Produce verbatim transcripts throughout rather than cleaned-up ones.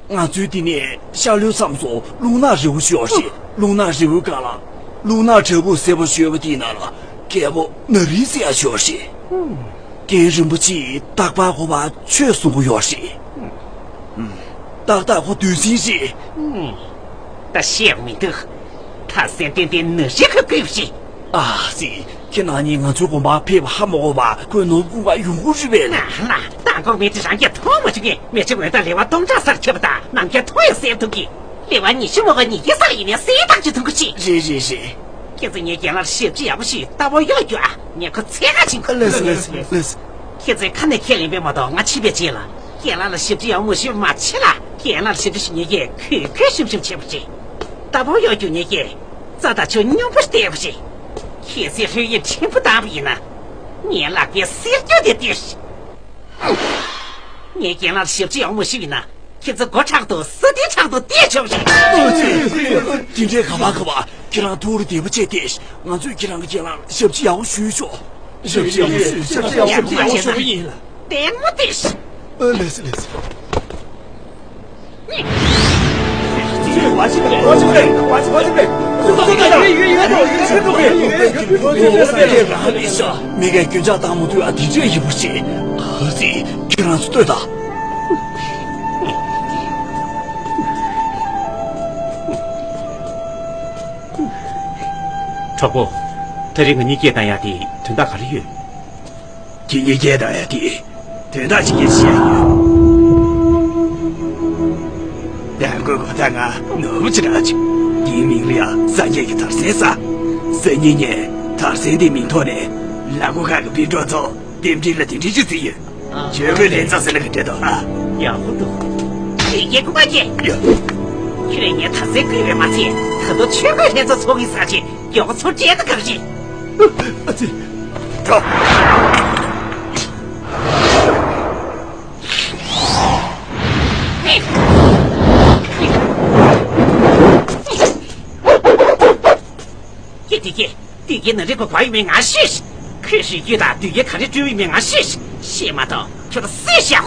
ང་ཚོའི་འདི་ནས་ཤར་ལྷོའི་མཚམས་སུ་རླུང་ནག་རི་བོ་ཤོར་ཞིང་། རླུང་ནག་རི་བོའི་སྒང་ལ་རླུང་ནག་བྲག་ཕུག་སེར་པོ་ཤོར་བ་དེའི་ནང་ལ་རྒྱལ་པོ་ན་རིའི་སྲས་ཡང་ཤོར་ཞིང་། རྒན་རིན་པོ་ཆེས་རྟག་པར་ཁོ་པ་ཆོས་གསུང་གི་ཡོད་ཞིང་། ཏག་ཏག་ཁོ་དུས་ཆེན་རེད། ད་ཤེས་མི་འདུག་ད་སེམས་ཏན་ཏན་ན་རི་ཁ་བརྐོས་ཞིང་། ཨ་ཙི། ཁྱེད་རྣམ་གཉིས་ང་ཚོའི་དགོན་པར་ཕེབས་པ་ཧ་མ་གོ་བར་ཁོས་ནོར་བུ་ཁུག་པ་ཡོང་གི་རེད་པས། ལ་ལ། ད་གོང་མི་དེ་རང་གིས་མཐོང་མ་བྱུང་ངས། མི་ཚེ་འོན་ཏང་ལེ་བ་སྟོང་ཕྲག་ཟེར་ཁྱབ་པ་དང་ནམ་རྒྱུན་མཐོང་ཡང་གསལ་ཐུབ་ཀི། ལེ་བ་ཉི་ཤུ་མོ་ག་ཉི་ཤུ་ས་ཡིན་ནས་གསལ་ཐག་ཆོད་ཐུབ་ཀི་ཆི། རེད་རེད་རེད། ཁྱེད་ཚོ་ངའི་རྒན་ལགས་ཞབས་ཕྱི་ཡག་པོ་ཞིག་ལྟ་བ་གཡོག་རྒྱུ་ཨ། ངས་ཁོ་འཚོལ་ག་ཕྱིན་གི། ལགས་སོ་ལགས་སོ་ལགས་སོ། ཁྱེད་ཚོས་ཁ་ནས་ཁས་ལེན་པས་མ་གཏོགས་ང་ཕྱིན་པའི་རྗེས་ལ་རྒན་ལགས་ལ་ཞབས་ཕྱི་ཡག་པོ་མ་ཞུས་པ་མ་བྱེད་ལ། རྒན་ལགས་ལ་ཞབས་ཕྱི་ཞུ་མཁན་གྱིས་གུས་གུས་ཞུམ་ཞུམ་བྱེད་པ་རེད། ལྟ་བ་གཡོག་རྒྱུ་ངེད་ཀྱིས་རྩ་དང་ཆུ་སྙོམས་པོར་བལྟས་པ་རེད། ཁྱེད་ཚོས་ལྷོད་གཡེང་ཕྲན་བུ་བཏང་བ་ཡིན་ན། ངའི་ལག་པའི་གསེར་འགྱུར་དེ་སྟེར། ངས་རྒན་ལགས་ལ་ཞབས་ཕྱི་ཡག་མོ་ཞུས་ཡིན་ན། ཁྱེད་ཚོ་སྒོ་ཕྲག་ཏུ་ས་དེ་ཕྲག་ཏུ་བལྟས་ཆོག་རེད། དེ་འདྲའི་ག་པ་ག་པ། ཁྱེད་རང་ཐུགས་རེ་བདེ་པོ་བྱས་ཏེ། ང་ཚོས་ཁྱེད་རང་གི་རྒན་ལགས་ལ་ཞབས་ཕྱི་ཡག་པོ་ཞུས་ཆོག་ཞབས་ཕྱི་ཡག་པོ་ཞུས། ཞབས་ཕྱི་ཡག་པོ་ཞུས་ཡིན་ལ། ལྟད་མོ་དེ། ཨ། ལགས་སོ་ལགས་སོ། མི་གས་སྐྱོན་ཆག་བཏང་མ་ཐུབ་ཨ། དེ་འདྲ་ཡིན་པ་ཞིག་ཨ་ཙི། ཁྱེད་རང་ཚོ་ལྟོས་དང་། གྲོགས་པོ། ད་རེས་ང་གཉིས་སྐད་བཏང་ཡག་དེ་དོན་དག་ག་རེ་ཡོད། ཁྱེད་གཉིས་སྐད་བཏང་ཡག་དེ་དོན་དག་ཅིག་སྐད་བཤད་ཡོད། ད་དགོས་གོ་ད་ང་ནོར་བུ་ཅི་རག་ཅིག་དེའི་མིང་ལ་ཡང་སངས་རྒྱས་ཀྱི་དར་ཟན་ཟ། སང་ཉིན་ངས་དར་ཟན་དེའི་མིང་ཐོག་ནས་ལ་སྒོ་ཁག་གི་སྤུན་གྲོགས་ཚོ་རྟེན་འབྲེལ་ལ་དེ་འདྲ་ཞིག་བརྩིས་ཡོད། ཇོ་བོས་ལྷན་ཚོགས་ཟེར་ན་ག་འདྲ་འདུག་ཨ། ཡག་པོ་འདུག་དེ་སྐད་ཁུ་མ་སྐད། ཡ། ཁྱོད་ངས་ད་ཟས་བསྐུལ་བས་མ་ཚད་ད་དུང་ཆོས་གོས་ལྷན་ཚོགས་ཚོགས་ཡིན་ཟེར་ཅིག་མགྱོགས་པོ་ཚུར་སྤྲད་ན་ག་རེ་རེད། ཨ་ཙི། ད། ཀྱེ་དེ་ཀྱེ། དེ་ཀྱེ་ན་རེ་གོ་གོ་ཡི་མེ་ང་ཤེས། ཁོས་ཤི་རྒྱུ་དང་དུས་ཀྱི་ག་རེ་སྤྲོད་ཡི་མེ་ང་ཤེས། ཤེས་མ་ཐོག་ཁྱོད་སེ་ཤ།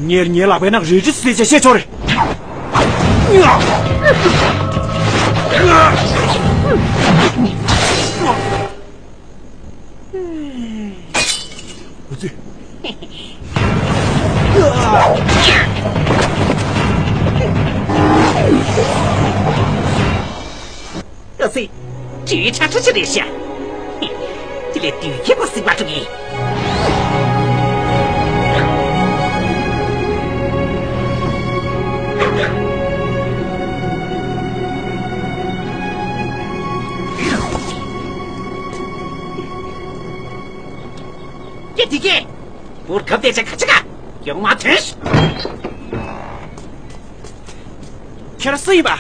ངེར་ངེ་ལག་པའི་ནང་རེ་རེ་སེ་ཆ་ཤེས་ཆོག་རེད། འུ་ཚོས། ཨ་ཙི། དུས་ཁྲ་ཁྲ་ཅི་རེད་ཤག་དེ་ལས་དུས་ཁྱད་པར་སྲིད་པ་དྲུག་ཡིན། ཀྱེ་དེ་ཀྱེ། བུར་གབ་བསྡད་ཆ་ག་ཆ་ག་ཡོང་མ་ཐོན། ཁྱེད་རང་སུ་ཡིན་པ།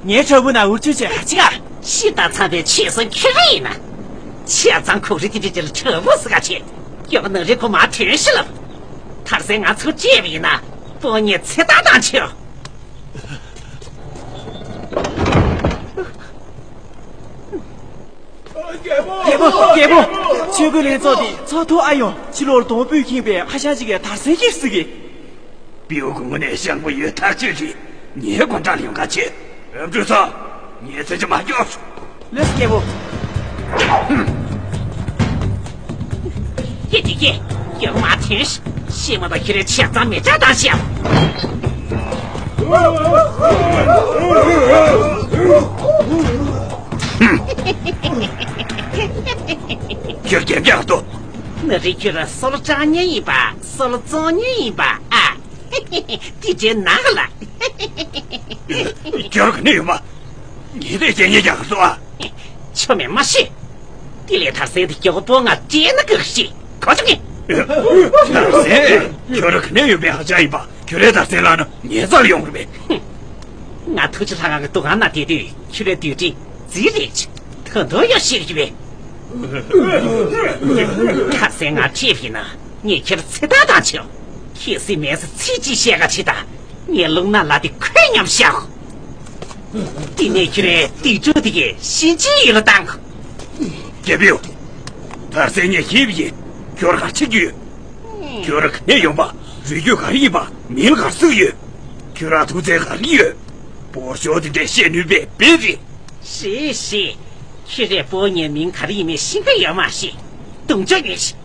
ངའི་ཕྲུ་གུ་ན་འུར་ཆུ་ཆེ་ཧ་ཅི་ག་ཤི་དང་ཚང་པའི་ཆེ་སོ་ཁྱེད་རང་ཡིན་ན། ཆེ་ཚང་ཁུག་རི་ཏི་ཏི་ཏི་ལ་ཁྲ་བོ་སི་ག་ཆེ། ཡོང་ན་རི་ཁོ་མ་ཐོན་ཤི་ལབ། ཐར་སའི་ང་ཚོ་བཅས་པ་ཡིན་ན། པོ་ཉེ་ཚེ་ཏག་དང་ཆེ། རྒྱལ་པོ། རྒྱལ་པོ། ཆོས་གོས་ལྷན་ཚོགས་དེ་ཚོགས་ཐུབ་ཨ་ཡོང་། ཕྱི་ལོར་སྡོང་པོས་ཁེངས་པའི་ཧ་ཤང་ཅིག་གི་དར་སེང་གིས་བཟི་གི། པིའུ་གུང་ངུ་ནས་ཤང་པོ་ཡོད་ཐག་ཆོད་རེད། ངའི་དགོན་གྲངས་ལ་ཡོང་ག་ཆེ། ཨབ་ཀྲུ་ཚང་། ངའི་མཚོན་ཆ་མ་སྐྱོགས། ལེགས་རྒྱལ་པོ། ཀྱེ་ཀྱེ་ཀྱེ། ཡང་མ་ཐོན་ཤི། ཤི་མ་ད་ཁྱེད་རའི་ཆེ་ཚང་མི་ཆ་དང་ཤི། ཁྱོད་རྒྱབ་རྒྱག་ཏོ། ན་རི་ཁྱོད་ལ་སོལ་སྐྲག་ཉེན་ཡིན་པ་སོལ་བཙོང་ཉེན་ཡིན་པ་ཨ། དེ་འདྲའི་ནག་ལ། ཁྱོད་ག་ནས་ཡོང་པ། ཉི་ཟླའི་སྐད་ཉན་རྒྱག་ག་སོ་ཨ། ཆོ་མེད་མ་ཤི། དེ་ལས་ཐར་སེང་དེ་སྐྱོ་པོ་ང་སྤྲད་ན་གི་ཤི། ག་ཅུག་གི། ཐར་སེང་། ཁྱོད་ར་ག་ནས་ཡོང་པའི་ཧ་ཅང་ཡིན་པ། ཁྱོད་རའི་ཐར་སེང་ལ་ནི་ཉེ་ཚར་ཡོང་རེད་པས། ང་ཐུགས་རྗེ་ལྷ་ཁང་གི་འདུ་ཁང་ན་བསྡད་དུས་ཁྱོད་རའི་དུས་དྲན་རྫིག་རེད། ད་དུང་ཡང་ཤི་གི་ཡོད་པས། ཁ་སང་ང་ཁྲིད་པ་ཡིན་ན་ངས་ཁྱེད་ཚེ་ཐག་བཏང་ཆོག་ཁྱེད་སྲིད་མེད་ས་ཚིག་གཅིག་བཤད་ག་ཆེ་ད། ངས་རླུང་ནག་ལ་དེ་ཁོད་མཉམ་བཞག་དེ་ནས་ཁྱོད་རའི་དུས་དྲུག་དེ་གའི་གཤིན་རྗེའི་ཡུལ་ལ་བཏང་། རྒྱལ་པོ། ཐར་སེང་ངས་ཤེས་པ་ཡིན། ཁྱོད་ག་རེ་བྱེད་ཀྱི་ཡོད། ཁྱོད་ར་ག་ནས་ཡོང་པ། རུས་རྒྱུད་ག་རེ་ཡིན་པ། མིང་ལ་ག་རེ་ཟེར་གྱི་ཡོད། ཁྱོད་རང་ཐུགས་བརྩེ་ག་རེ་ཡོད། སྤོ་ཤོག་དེ་འདྲས་བཤད་ནུས་པའི་དཔེ་རེད། ཤེས་ཤེས། ཁྱོད་རའི་སྤོ་ངའི་མིང་ག་རེ་ཡིན་མིན་ཤེས་ཀྱི་ཡོད་མ་རེད། དུང་ཅོག་ཉོས་ཤིག་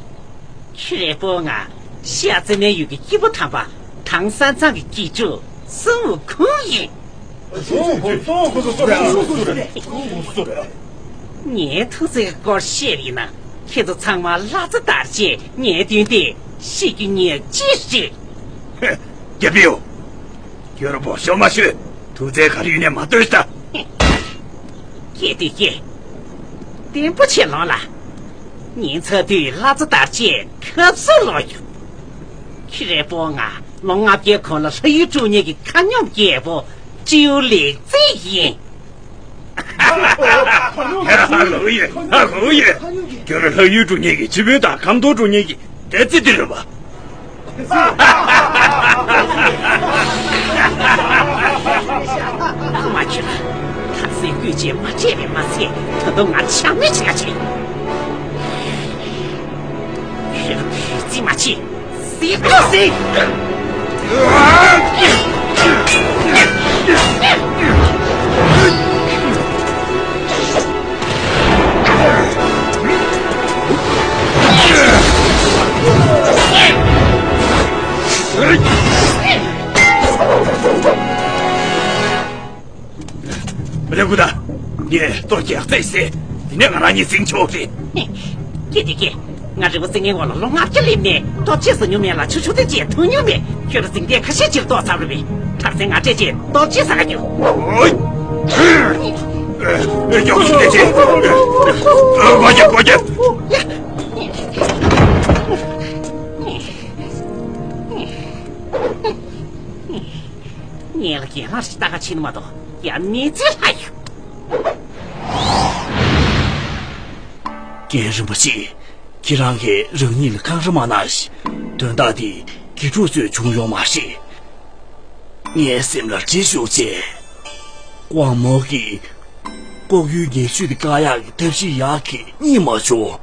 ཁྱོད་རའི་སྤོ་ང་ཤར་རྩེ་མོན་ཡུལ་གྱི་སྐྱེས་བུ་དམ་པ་ཐང་སང་ཚང་གི་གཅེས་ཕྲུག་སུན་ཝུ་ཁུང་ཡིན། ངའི་ཐུགས་བརྩེ་གི་སྐོར་བཤད་པ་ཡིན་ན། ཁྱེད་ཚོ་ཚང་མ་བླ་རྩ་དར་ཅེས་ངའི་མདུན་དེ་ཤི་རྒྱུ་ཉེར་གཅིག་རེད། ཧེ། རྒྱལ་པོའི་བུ། ཁྱོད་རང་སྤོ་ཤོག་མ་ཤོད། ཐུགས་བརྩེ་ག་རེ་ཡོད་ནས་མ་ལྟོས་ཤིག་ད། སྐྱེས་དུས་སྐྱེས། བརྟན་པོ་བྱས་ལོངས་ལ། ཉིན་ཚ་དུས་བླ་རྩ་དར་ཅེས་ཁབ་སུ་ལོག་རྒྱུ། ཁྱི་རེ་སྤོ་ང་ལོ་ལྔ་བརྒྱའི་གོང་ལ་ལྷ་ཡུལ་འགྲོ་མཁན་གྱི་ཁ་སྙོམས་རྒྱལ་པོ་སྤྱི་བོ་ལེགས་མཛེས་ཡིན། ཧ་ཧ་ཧ། ལོ་ཡོད། ཧ། ལོ་ཡོད། ཁྱོད་རང་ལྷ་ཡུལ་འགྲོ་མཁན་གྱི་སྤྱི་དཔོན་དང་ཁམས་སྟོང་འགྲོ་མཁན་གྱི་སྡེ་རྩེ་འདི་རེད་པ། ང་ཁྱོད་ལ་ཐར་སའི་སྐུལ་ཆས་མ་སྤྲད་པས་མ་ཚད། ད་དུང་ང་ཆག་མེད་བྱེད་ཀ་བྱེད། ཁྱོད་ལ་བོད་རྩིས་མ་བྱེད། ཟིག་ཏུ་ཟིག་མི་ལེ་ཀུ་ད། ངས་ལྟོ་རྒྱག་རྩིས་ཟེར། དེ་ནས་ང་རང་གཉིས་འཛིང་ཆོག་རེད། ཀྱེ་དེ་ཀྱེ། ང་རི་བོ་རྩེ་ལྔའི་འོག་ལ་ལོ་ལྔ་བརྒྱ་སླེབས་ནས་ལྟོ་ཆས་ཟ་མྱོང་མེད་ལ། ཆུ་ཆུ་དེ་ཅིག་འཐུང་མྱོང་མེད། ཁྱོད་རང་འཛིང་ལྟས་ཁ་ཤས་ཅིག་ལྟོགས་ཚར་བ་རེད་པས། ཐར་སའི་ང་སྤྲད་ཅིག་ལྟོ་ཆས་ཟ་ག་རྒྱུ། ཨོ། ཨེ། ཡོག་ཤི་ལེ་ཅེ། ཨ། གོ་རྒྱབ། གོ་རྒྱབ། ངས་ལ་རྒན་ལགས་ཤིག་ལྟ་ག་ཕྱིན་མ་གཏོགས་ཡང་མི་ཚེ་ལྷག་ཡོད། རྒན་རིན་པོ་ཆེ། ཁྱེད་རང་གིས་རང་ཉིད་ལ་འཁང་ར་མ་གནང་ཞིག་དོན་དག་འདི་དགེ་ཕྲུག་ཚོས་བྱུང་ཡོད་མ་རེད། ངའི་སེམས་ལ་འདྲི་ཞུགས་བྱས། དབང་མོ་གིས་ལྐོག་གཡུལ་ཉེས་ཤོས་དེ་བཀག་ཡག་གི་ཐབས་ཤེས་ཡག་གི་རྙེད་མ་བྱུང་།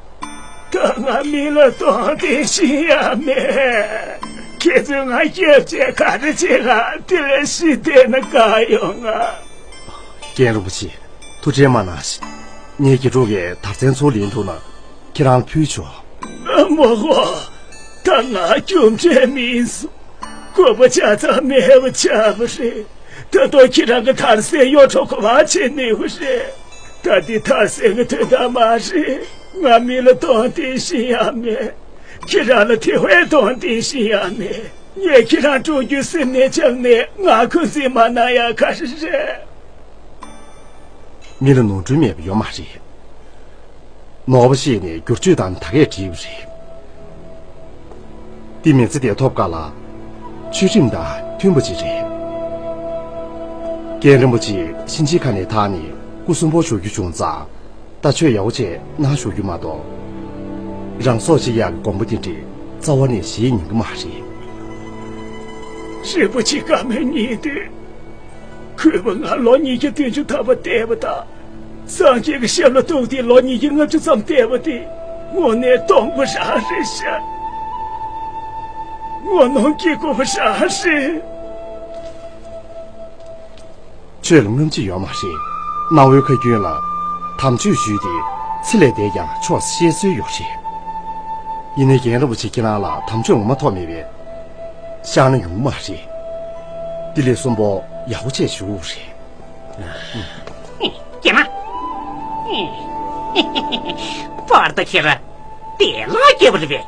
ད་ང་མི་ལ་གདོང་འདི་ཤེས་ཡ་མེད། ཁྱེད་ཚོས་ང་སྐྱོབ་བྱས་ག་རེ་བྱེད་ག་དེ་ལས་ཤི་བསྡད་ན་དགའ་ཡོང་ང་། རྒན་རིན་པོ་ཆེ། ཐུགས་ཁྲལ་མ་གནང་ཞིག་ངའི་དགེ་ཕྲུག་གིས་དར་ཚན་ཚུར་ལེན་ཐུབ་ན་ཁྱེད་རང་ལ་ཕུལ་ཆོག་མོ་ཧོ། ད་ང་སྐྱོབ་བྱས་མིན་སོང་། དགོས་པ་ཆ་ཚང་མེད་པ་ཆགས་པ་རེད། ད་དུང་ཁྱེད་རང་གི་དར་སའི་གཡོ་འཕྲོག་གོ་བ་བྱེད་ནུས་པ་རེད། ད་འདི་དར་སའི་གི་དོན་དག་མ་རེད། ང་མི་ལ་གདོང་འདི་ཤེས་ཡ་མེད། ཁྱེད་རང་ལ་དེ་བས་གདོང་འདི་ཤེས་ཡ་མེད། ངས་ཁྱེད་རང་དཀྲུག་རྒྱུ་སེམས་ནས་བཅངས་ནས་ང་འཁོན་འཛིན་མ་གནང་ཡ་ག་རེ་རེད། མི་ལ་ནོར་འཁྲུལ་མེད་པ་ཡོད་མ་རེད། ནོར་བ་ཤེས་ནས་བསྒྱུར་བཅོས་དང་ད་གས་བྲིས་པ་རེད། འདི་མི་ཚེ་འདས་ཐོབ་ག་ལ། ཆོས་ཁྲིམས་དང་མཐུན་པ་ཅིག་རེད། རྒན་རིན་པོ་ཆེ་གཤིན་རྗེའི་ཁ་ནས་ཐར་ནས་སྐུ་གསོན་པོ་བཞུགས་རྒྱུ་བྱུང་ཙང་། ད་ཆོས་ཡག་པོ་བྱས་གནང་བཞུགས་རྒྱུ་མ་གཏོགས། རང་སྲོག་བཅད་ཡག་གི་དགོངས་པ་དེ་འདྲ་རྩ་བ་ནས་བཞེས་ཉན་གི་མ་རེད། རིན་པོ་ཆེ་དགའ་མོའི་ཉིན་དུས། གུས་པ་ང་ལོ་ཉིས་བརྒྱ་བདུན་ཅུ་ཐམ་པ་བསྡད་པ་དང་། སངས་རྒྱས་ཀྱི་ཞབས་ལ་གཏུགས་ཏེ་ལོ་ཉིས་བརྒྱ་ལྔ་བཅུ་ཙམ་བསྡད་པ་དེ་དངོས་གནས་སྟོང་པ་རང་རེད་ཤག་དངོས་གནས་སྐྱིད་པོ་རང་རེད། ཆོས་ལ་རྔམ་བརྗིད་ཡོད་མ་རེད། གནའ་བོའི་ཁ་རྒྱུན་ལ། དམ་ཆོས་ཞུས་ཏེ་ཚེ་ལས་འདས་ཀྱང་ཆོག་ཟེར་བཤད་སྲོལ་ཡོད་རེད། ཡིན་ནའི་རྒན་རིན་པོ་ཆེ་ཁྱེད་རང་ལ་དམ་ཆོས་ངོ་མ་ཐོབ་མེད་པས། བཤགས་ན་ཡོང་གི་མ་རེད། དེ་ལས་གསོན་པོ་ཡག་པོ་བྱས་བཞུགས་རེད། རྒན་ལགས། པར་ད་ཁྱེད་རང་དེ་ལ་སྐྱེས་པ་རེད་པས།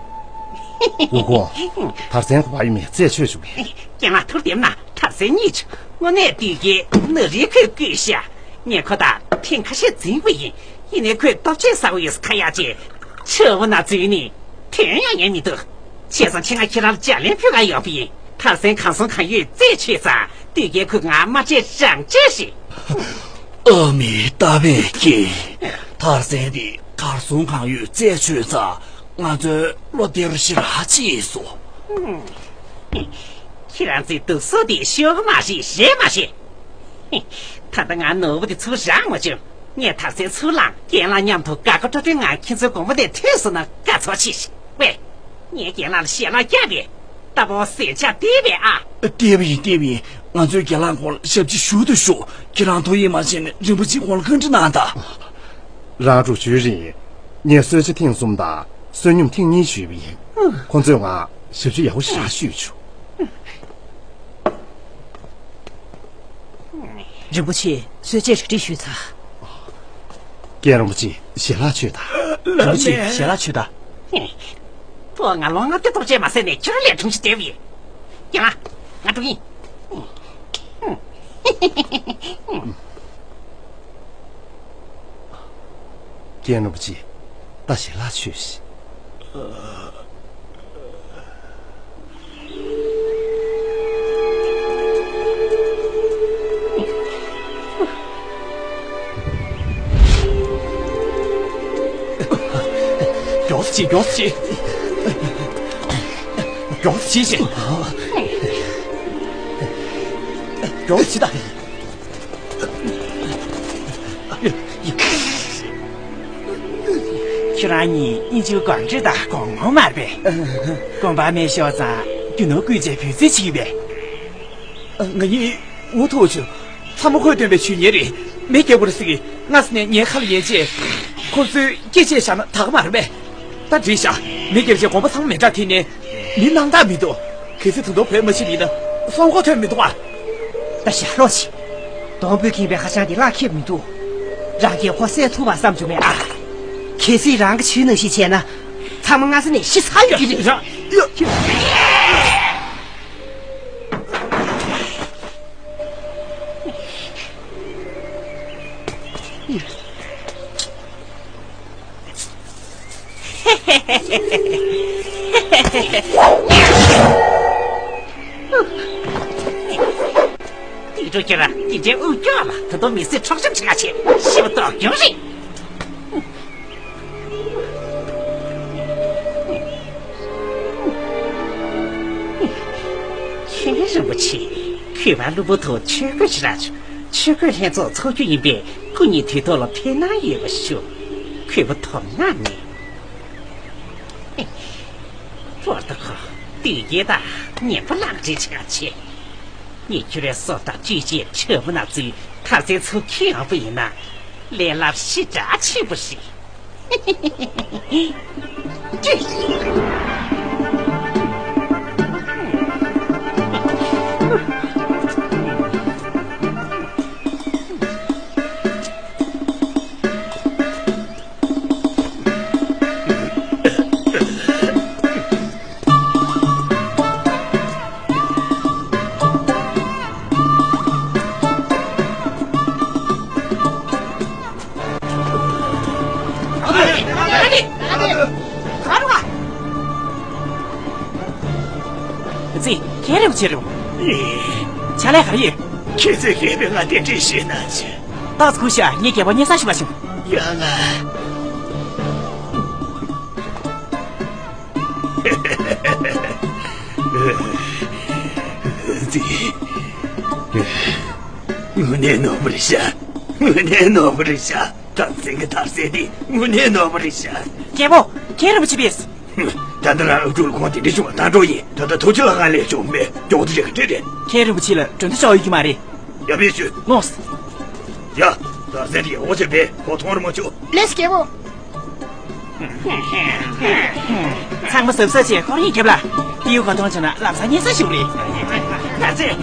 ཝུ་ཁུང་། དར་ཚན་ག་པར་ཡོད་མེད་རྩད་ཆོད་བྱུང་ངས། རྒན་ལགས་ཐུགས་བདེ་གནང་། དར་ཚན་རྙེད་བྱུང་། དངོས་གནས་དུས་རྒྱལ་ནག་རིའི་ཁུག་བརྐོས་ཤག་ངས་ཁོ་དང་ཐེངས་ཁ་ཤས་འཛིང་པ་ཡིན། ཡིན་ནའི་ཁོས་ལྟོ་ཆས་ཟ་དགོས་ཡོད་ཟེར་ཁ་ཡག་བྱས། ཆུ་བོ་ན་འཛུལ་ནས་དོན་ཡང་ཡོད་མི་འདུག་བྱས་ཙང་ཁྱེད་ང་ཁྱེད་རང་ལ་ལྗགས་ལན་ཕུལ་ག་ཡོང་པ་ཡིན། དར་ཚན་གང་སོང་གང་ཡོད་རྩད་ཆོད་ཙང་དུས་རྒྱལ་ཁོས་ང་མ་སྤྲད་རང་སྤྲད་ཤིག་ཨ་མའི་རྟ་བས་ཀྱིས། དར་ཚན་འདི་གར་སོང་གང་ཡོད་རྩད་ཆོད་ཙང་ང་ཚོའི་བློ་བདེ་རུ་ཤི་ར་ཅིས་སོ། ཁྱེད་རང་ཚོའི་སྡུག་སོ་དེ་ཤོར་གི་མ་རེད། ཞེད་མ་བྱེད། ད་ལྟ་ང་ནོར་བུ་དེ་ཚུར་རག་མ་བྱུང་། ངས་དར་ཚན་ཚུར་བླངས། རྒན་ལགས་མཉམ་དུ་དགའ་དགའ་སྤྲོ་སྤྲོས་ངང་ཁྱེད་ཚོའི་དགོང་མོ་དེར་ཐོན་སོང་ན་དགའ་ཚོར་ཆེ་ཞིག་ཝེ། ངས་རྒན་ལགས་ལ་ཞལ་ལག་བརྒྱབ་པས། རྟ་ཕོ་ཟས་ཆག་སྟེར་བས་ཨ། སྟེར་བ་ཡིན། སྟེར་བ་ཡིན། ང་ཚོས་རྒན་ལགས་ཁོང་ལ་ཞབས་ཕྱི་ཞུ་དང་ཞུ། ཁྱེད་རང་ཐུགས་ཡིད་མ་ཆེས་ནས་རིན་པོ་ཆེ་ཁོང་ལ་བཀའ་འདྲི་གནང་དང་། རང་སྒྲུབ་བྱུས་རེད། ངས་གསོལ་ཇ་ཐེངས་གསུམ་དང་བསོད་སྙོམས་ཐེངས་གཉིས་ཞུས་པ་ཡིན། ཁོང་ཚོས་ང་ཞབས་ཕྱི་ཡག་པོ་ཞེ་དྲག་ཞུས་བྱུང་། རིན་པོ་ཆེ་གསོལ་ཇ་རིགས་རིགས་ཞུས་ཚར། རྒན་རིན་པོ་ཆེ་ཞལ་ལག་མཆོད་དང་། རིན་པོ་ཆེ་ཞལ་ལག་མཆོད་དང་། ཕོ་ང་ལོ་ལྔ་བཅུ་ཐོག་ཅེས་མ་ཟད་ནས་ཁྱོད་ལས་དྲུང་ཞིག་བསྡད་པ་ཡིན། ཡང་ང་དྲུང་ཡིན། རྒན་རིན་པོ་ཆེ། ད་ཞལ་ལག་མཆོད་ཤིག། མགྱོགས་སེ་བྱེད། མགྱོགས་སེ་བྱེད། མགྱོགས་སེ་བྱེད་ཤིག། མགྱོགས་སེ་བྱེད་ད། ཁྱེད་རང་གཉིས་དབྱིན་ཇིའི་དགོང་དྲོ་དང་དགོང་མོ་མ་རེད་པས། གོམ་པ་མེ་ཤོར་ཙང་རྒྱུ་ནོར་བརྐུས་བྱས་བུ་ཚིག་བྱེད་པས། ང་གཉིས་འུ་ཐུག་བྱུང་། ཚ་མོ་ཁོས་སྟོན་པའི་ཆུ་ཉེ་རེད། མི་རྒྱལ་པོར་སྲིད་ཀྱི་སྔ་ས་ནས་ངའི་ཁ་ལ་ཡན་ཆད་ཁོ་ཚོས་སྐྱེ་ཆེད་བཞག་ན་དག་མ་རེད་པས། ད་འགྲིག་ཤག། མི་རྒྱལ་པོའི་དགོངས་པ་ཚང་མ་མི་འདྲ། དེ་ནས་མི་སྣང་དག་མི་འདུག། གལ་སྲིད་ད་དུང་བོད་མ་ཕྱིན་པ་ཡིན་ན་སྲོག་མགོ་ཐོན་མི་འདུག་ཨ། ད་ཞག་ལོག་ཅིག། སྡོང་པོས་ཁེངས་པའི་ཧ་ཅང་དེ་བརླག་ཁེབས་མི་འདུག། རང་གིས་ཁོ་བསད་ཐུབ་པ་བསམ་བྱུང་བས་ཨ། གལ་སྲིད་རང་གི་ཆུའི་ནང་བཞིན་བྱས་ན། ཚང་མ་སྔ་ས་ནས་ཤི་ཚར་ཡོད་ཀྱི་རེད། ཡ། ཡ། དེ་འགྲོ་ཁྱེད་རང་དེ་འདྲའི་དབུགས་སྐྱོ་ལ། ད་དུང་མི་སེར་འཕྲོག་བཅོམ་བྱེད་ཁ་ཆེ་ཞེ་པོ་དོགས་སྐྱོན་རེད། མཁན་རིན་པོ་ཆེ། གུས་པ་གློ་བུར་དུ་ཆོས་གོས་ཞིག་རག་བྱུང་། ཆོས་གོས་ལྷན་ཚོགས་འཚོགས་རྒྱུ་ཡིན་པས་སྐུ་ཉིད་དུས་ཐོག་ལ་ཕེབས་གནང་ཡོད་པ་ཞུ། གུས་པ་དོ་སྣང་མེད། ཧོར་ད་ཁོ་དུས་རྒྱལ་དང་ཉན་པོ་ལག་འབྲེལ་བྱེད་ཆེ། ངས་ཁྱོད་རའི་སྲོག་དང་སྤྱོད་ཆས་དྲ་འབུ་ནང་བཙུགས་ཐར་རྩེ་ཚུར་འཁྱེར་ཡོང་པ་ཡིན་ན། ལས་སླ་ཞེ་དྲག་ཆེན་པོ་རེད། ཙི། ཁྱེད་རེད་པ། ཁྱེད་རེད་པ། ཕྱག་ལས་ག་རེ་ཡོད། ཁྱེད་ཚོས་རེད་པས་ང་གདན་འདྲེན་ཞུས་གནང་ཆེ། ཏག་ཙི་ཁུ་ཤ། ངས་རྒྱལ་པོ་སྙན་སེང་ཞུ་བར་ཕྱིན། ཡ་ང་། ཙི། དངོས་གནས་ནོར་བུ་རེད་ཤག། དངོས་གནས་ནོར་བུ་རེད་ཤག། ཐང་སེང་གི་དར་སེ་འདི་དངོས་གནས་ནོར་བུ་རེད་ཤག། རྒྱལ་པོ། མཁན་རིན་པོ་ཆེ་ཕེབས། ད་ལྟ་རང་ཨབ་ཕྲུག་ལ་ཁོང་དེ་འདྲ་བྱུང་བ་ལྟ་འགྲོ་ཡིན། ད་ལྟ་ཐུགས་རྗེ་ལ་ཧང་ལས་བྱུང་མེད། མགྱོགས་དུ་རེ་ག་འདྲ་རེད། མཁན་རིན་པོ་ཆེ་ལ་གྲོས་བསྡུར་བྱ་བ་ཡོད་རྒྱུ་མ་རེད། ཡ་ཕེབས་ཞུ། ལོངས། ཡ། དར་སེ་འདི་ཡག་པོ་བྱས་པས་གོ་མཐོང་རེ་མ་བྱུང་། ལེགས་རྒྱལ་པོ། ཚང་མ་གཟབ་གཟབ་བྱས་ཁོར་ཡུག་རྒྱབ་ལ། ཏི་ཡུ་གོ་མཐོང་བྱུང་ན་ལམ་སང་སྙན་སེང་ཞུ་རེད། ད་ཚེ།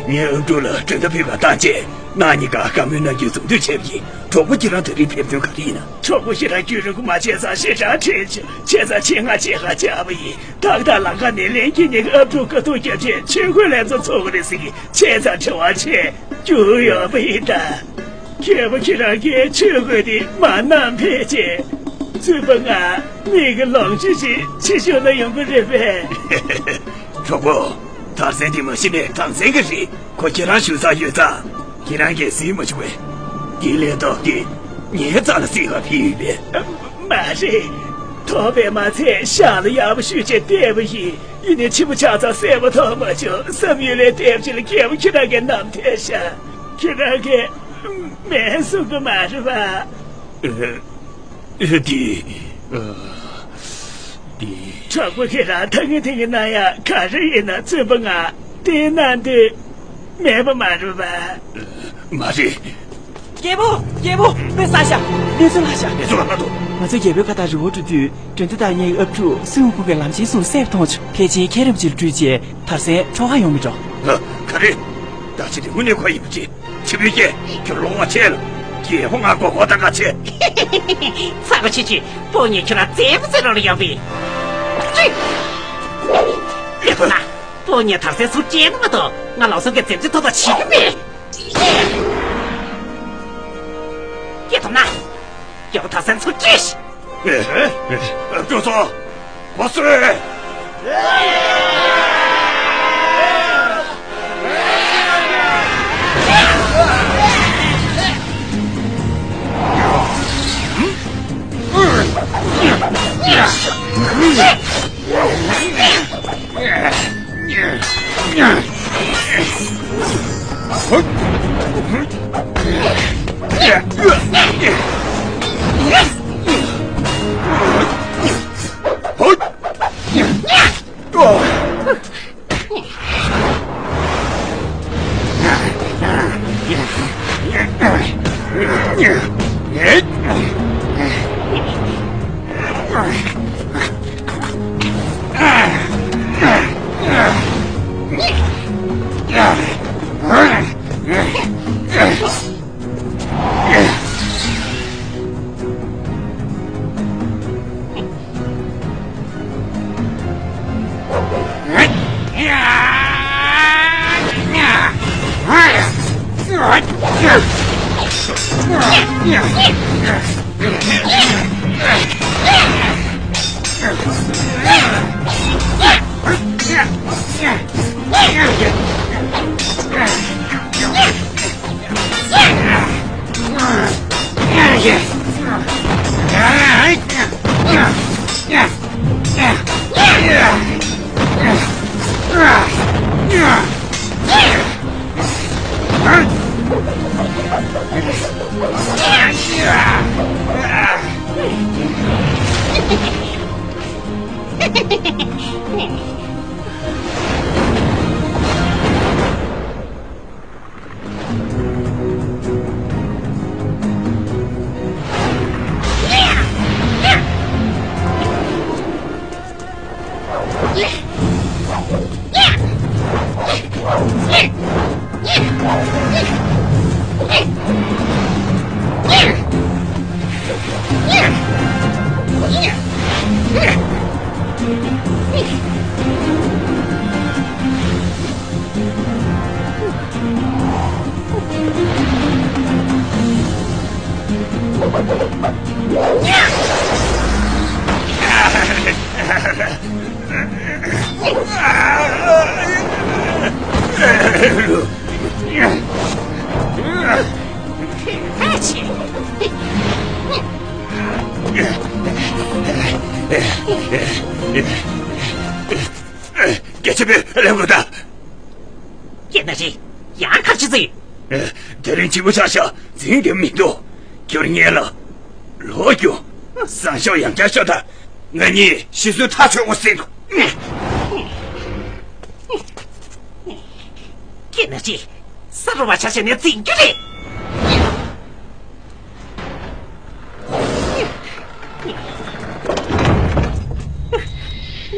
ངས་ཨབ་ཕྲུག་ལ་གྲོས་བསྡུར་ཕེབས་པ་བཏང་རྗེས་ང་གཉིས་ཀ་བཀའ་མོལ་གནང་རྒྱུའི་རྩོམ་འདུན་བྱས་པ་ཡིན། གྲོགས་པོ་ཁྱེད་རང་དེ་རིང་ཕེབས་དོན་ག་རེ་ཡིན་ན། གྲོགས་པོ་ཁྱེད་རང་རྒྱུན་རིང་པོ་མ་བྱས་ཙང་ཞེ་དྲག་དྲན་བྱུང་། བྱས་ཙང་ཆེད་མངགས་བྱེད་ག་བཅར་བ་ཡིན། ཏག་ཏག་ལམ་ཁ་ནས་ལྷན་རྒྱས་གཉིས་ཀྱིས་ཨབ་ཕྲུག་དཀའ་སྡུག་བརྒྱབ་རྗེས་ཆོས་གོས་ལེན་ཚར་ཚར་བ་རེད་ཟེར་གྱི། བྱས་ཙང་དྲི་བ་བྱས་རྒྱུ་ཡོད་པ་ཡིན་ད། རྒྱལ་པོ་ཁྱེད་རང་གིས་ཆོས་གོས་དེ་མར་བསྣམས་ཕེབས་རྗེས། ཚུད་པ་ང་མིག་གི་ལོངས་སྤྱོད་ཅིག་བྱེད་ཤོག་ན་ཡོང་གི་རེད་པས། གྲོགས་པོ། དར་སེ་འདི་མ་གཞི་ནས་ཐང་སེང་གི་རེད། ཁོ་ཁྱེད་རང་ཞུ་ས་ཡོད་ཙང་། ཁྱེད་རང་གིས་གཟིགས་མ་བྱུང་བས། དེ་ལས་ལྡོག་སྟེ་ངའི་རྩ་ལ་གཟིགས་ག་ཕེབས་ཡོད་པས། མ་རེད། ཐོབ་པས་མ་ཚད་ཤག་ལ་ཡག་པོ་ཞུས་བྱས་བལྟས་པ་ཡིན། ཡིན་ནའི་ཕྱི་པོ་ཆགས་ཙང་གསལ་པོ་མཐོང་མ་བྱུང་། བསམ་ཡུལ་ལས་འདས་པ་ཅིག་ལ་རྒྱལ་པོ་ཁྱེད་རང་གིས་བསྣམས་ཐལ་ཤག། ཁྱེད་རང་གིས་མེད་གསུང་གི་མ་རེད་པ། འདི། འདི། གྲོགས་པོ་ཁྱེད་རང་ད་གིན་དེ་གི་ན་ཡ་ག་རེ་ཡིན་ན་བཙུན་པ་ང་བསྟེན་གནང་འདོད་མེད་པ་མ་རེད་པ། མ་རེད། རྒྱལ་པོ། རྒྱལ་པོ། དཔེ་བསགས་ཤག་གནས་ཚུལ་ལྷག་ཤག་གནས་ཚུལ་ལྷག་མ་གཏོགས། ང་ཚོ་རྒྱལ་པོའི་ཁ་ཐག་རི་བོ་འགྲོ་དུས་དོན་དུ་དང་ངའི་ཨབ་ཕྲུག་སུན་ཧུ་ཀུང་གི་ལམ་ཆེན་སུ་གསལ་མཐོང་བྱུང་། ཕལ་ཆེར་མཁན་རིན་པོ་ཆེ་ལ་སྤྲུལ་རྗེས་དར་སེང་འཕྲོག་ག་ཡོང་མི་འགྲོ། ཨ། ག་རེ། ད་ཅི་དེ་དངོས་གནས་ཁོ་ཡིན་པ་ཅི། ཆི་བུའི་སྐད། ཁྱོད་ལོང་བ་ཆེ་ལ། རྒྱལ་པོ་ང་མགོ་སྐོར་ད་ག་ཆེ། ཚ་ག་ཆེ་ཆེ། སྤུན་ཉེ་ཁྱོད་རང་རྩེད་མོ་རྩེ་རོགས་ལ་ཡོང་བས། ཅི། ལེགས་པ་ན། སྤུན་ཉེ་དར་སེང་ཚུར་སྐྱེལ་ན་མ་གཏོགས་ང་ལམ་སང་གི་རྩེད་མོ་ཐོག་ཐག་བྱེད་ཀྱི་མེད། སྐྱེལ་ཐུབ་ན། རྒྱལ་པོ་དར་སེང་ཚུར་སྐྱེལ་ཤིག་ཨེ། ཨེ། ཨེ། ཀྲུང་ཚོ། ཁོ་སུ་རེད། སྐད་ཆ་བོད་ལེན་དགོས་ད། ཀྱེ་ན་རེ། ཡང་ཁ་ཆེ་ཚོས། དེ་རིང་ཕྱི་པོ་ཆགས་ཤག་འཛིང་གི་མི་འདུག་རྒྱུར་ངེས་ལ། ལོག་རྒྱུ། བཟང་ཤོག་ཡང་བསྐྱར་ཤོག་ད། ང་གཉིས་ཤི་གསོན་ཐག་ཆོད་འོང་ཟེར་འདུག་ཀྱེ་ན་རེ། ས་རུ་བ་ཆ་བྱས་ནས་འཛིང་རྒྱུ་རེད།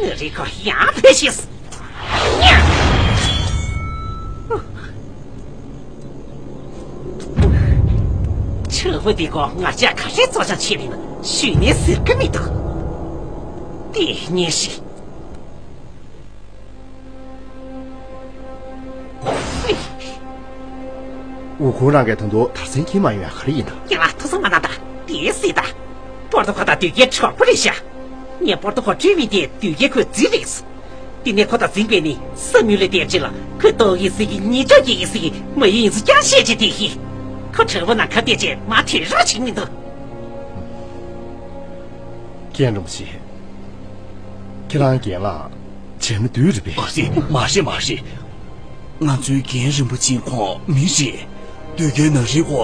ངའི་རིགས་ཁོ་ཡང་ཕེབས་ཤིག་ཆུ་བོ་འདི་ཁོ་ང་ཅག་ག་རེ་བཙོག་ཅང་བྱས་པ་ཡིན་ན་ཞུས་ནས་ཟེར་གི་མི་འདུག་དེ་ཉིན་ཞིག་འུ་ཁུང་རང་གིས་ད་དུང་དར་སེང་ཁྱེར་མ་ཡོང་ཡ་ག་རེ་ཡིན་ན། ཡ་ལ་ཐུགས་བསམ་མ་གནང་ད། དེ་སྲིད་ད། པོར་ཏོ་ཁོ་དང་དུས་རྒྱལ་གྲོགས་པོ་རེད་ཤག་ངས་པོར་ཏོ་ཁོ་སྤྲུལ་བའི་དེ་དུས་རྒྱལ་ཁོའི་རྫི་རེད། དེ་ནས་ཁོ་དང་འཛིང་པས་ནི་ས་མུ་ལེ་དེབ་ཅིག་ལ་ཁོས་ཏོག་ཡིན་སྲིད་ཀྱི་ཉེས་འགྲོ་ཡིན་སྲིད་ཀྱི་མ་ཡིན་ཡིན་ཚུལ་ཀྱང་བཤད་ཅེས་དེ་ཡིན། ཁོ་དྲང་པོ་ནང་ཁ་གཏད་ཅེས་མ་ཐེ་རོགས་བྱེད་མི་འདུག་མཁན་རིན་པོ་ཆེ། ཁྱེད་རང་རྒན་ལགས། བྱས་ན་བདུད་རེད་པས། མ་རེད་མ་རེད་མ་རེད། ང་ཚོའི་རྒན་རིན་པོ་ཆེ་ཁོང་མི་རེད། དུས་རྒྱལ་ན་རི་ཁོ་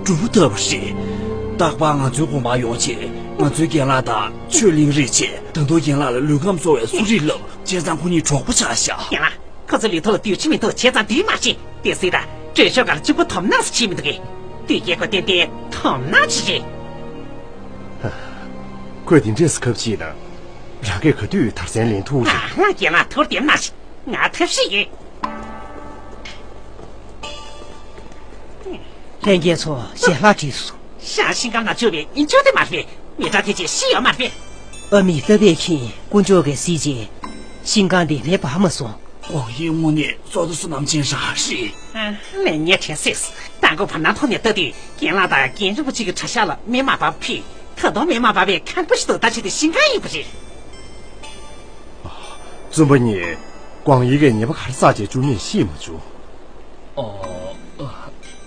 གྲུ་མོ་བཏབ་པ་རེད། རྟག་པར་ང་ཚོའི་དགོན་པར་ཡོང་བྱས། ང་ཚོའི་རྒན་ལགས་དང་ཆོས་གླིང་རིགས་བྱས། ད་དུང་རྒན་ལགས་ལ་ལུས་ཁམས་གསོ་བའི་གསོ་རིགས་བསླབས། བྱས་ཙང་ཁོ་གཉིས་གྲོགས་པོ་ཆགས་ཤག་རྒན་ལགས། ཁོ་ཚོ་ལུས་ཐོག་ལ་དུས་ཆི་མི་ཐུག་བྱས་ཙང་དུས་མ་ཤེས། དེ་སྲིད་ད་སྤྲོད་ཤོག་ག་ལ་གཅིག་པོ་དོམ་ནག་སུ་བྱེད་མི་འདུག་གས། དུས་རྒྱལ་ཁོ་ཏན་ཏན་དོམ་ནག་ཅིག་རེད། ཁོས་དེ་འདྲས་སུ་ཁབ་ཕྱིས་ན། རང་གིས་ག་དུས་དར་སན་ལེན་ཐུབ་རེད། ང་རྒན་ལགས་ཐུར་དེམ་ནག་ཅིག་ང་ཐབས་ཤེས་ཡོད། ལྷན་རྒྱས་ཚོ་ཞལ་ལག་བྲིས་སོང་། ཤང་ཤིང་ཀང་ན་བཅུག་པའི་ཨིན་ཅོ་དེ་མ་རེད། མི་དྲག་དེ་ཅིག་ཤི་ཡོད་མ་རེད། ཨ་མི་ཏཱ་པས་མཁྱེན། དཀོན་མཆོག་གིས་གཟིགས་རྗེས་ཤིང་ཀང་དེ་མེད་པ་མ་སོང་། ཝང་ཡི་དངོས་གནས་བསོད་བདེ་བསོད་ནམས་ཅན་རང་རེད། ལན་ཉེ་དྲན་སྲིད། ད་གོ་བར་སྣང་ཐོག་ནས་ལྟ་དུས་རྒན་ལགས་དང་རྒན་རིན་པོ་ཆེ་གི་གྲྭ་ཤག་ལ་མེ་མ་འབར་ཕི། ད་དུང་མེ་མ་འབར་བའི་ཁང་པ་ཞིག་ཏུ་ད་ཆེད་དུ་ཤིང་ཀང་ཡིན་པ་རེད། བཙུན་པ་གཉིས། ཝང་ཡི་གིས་ཉེས་པ་ག་རེ་བསགས་རྗེས་བཅུག་མིན་ཤེས་མ་བྱུང་། ཨོ།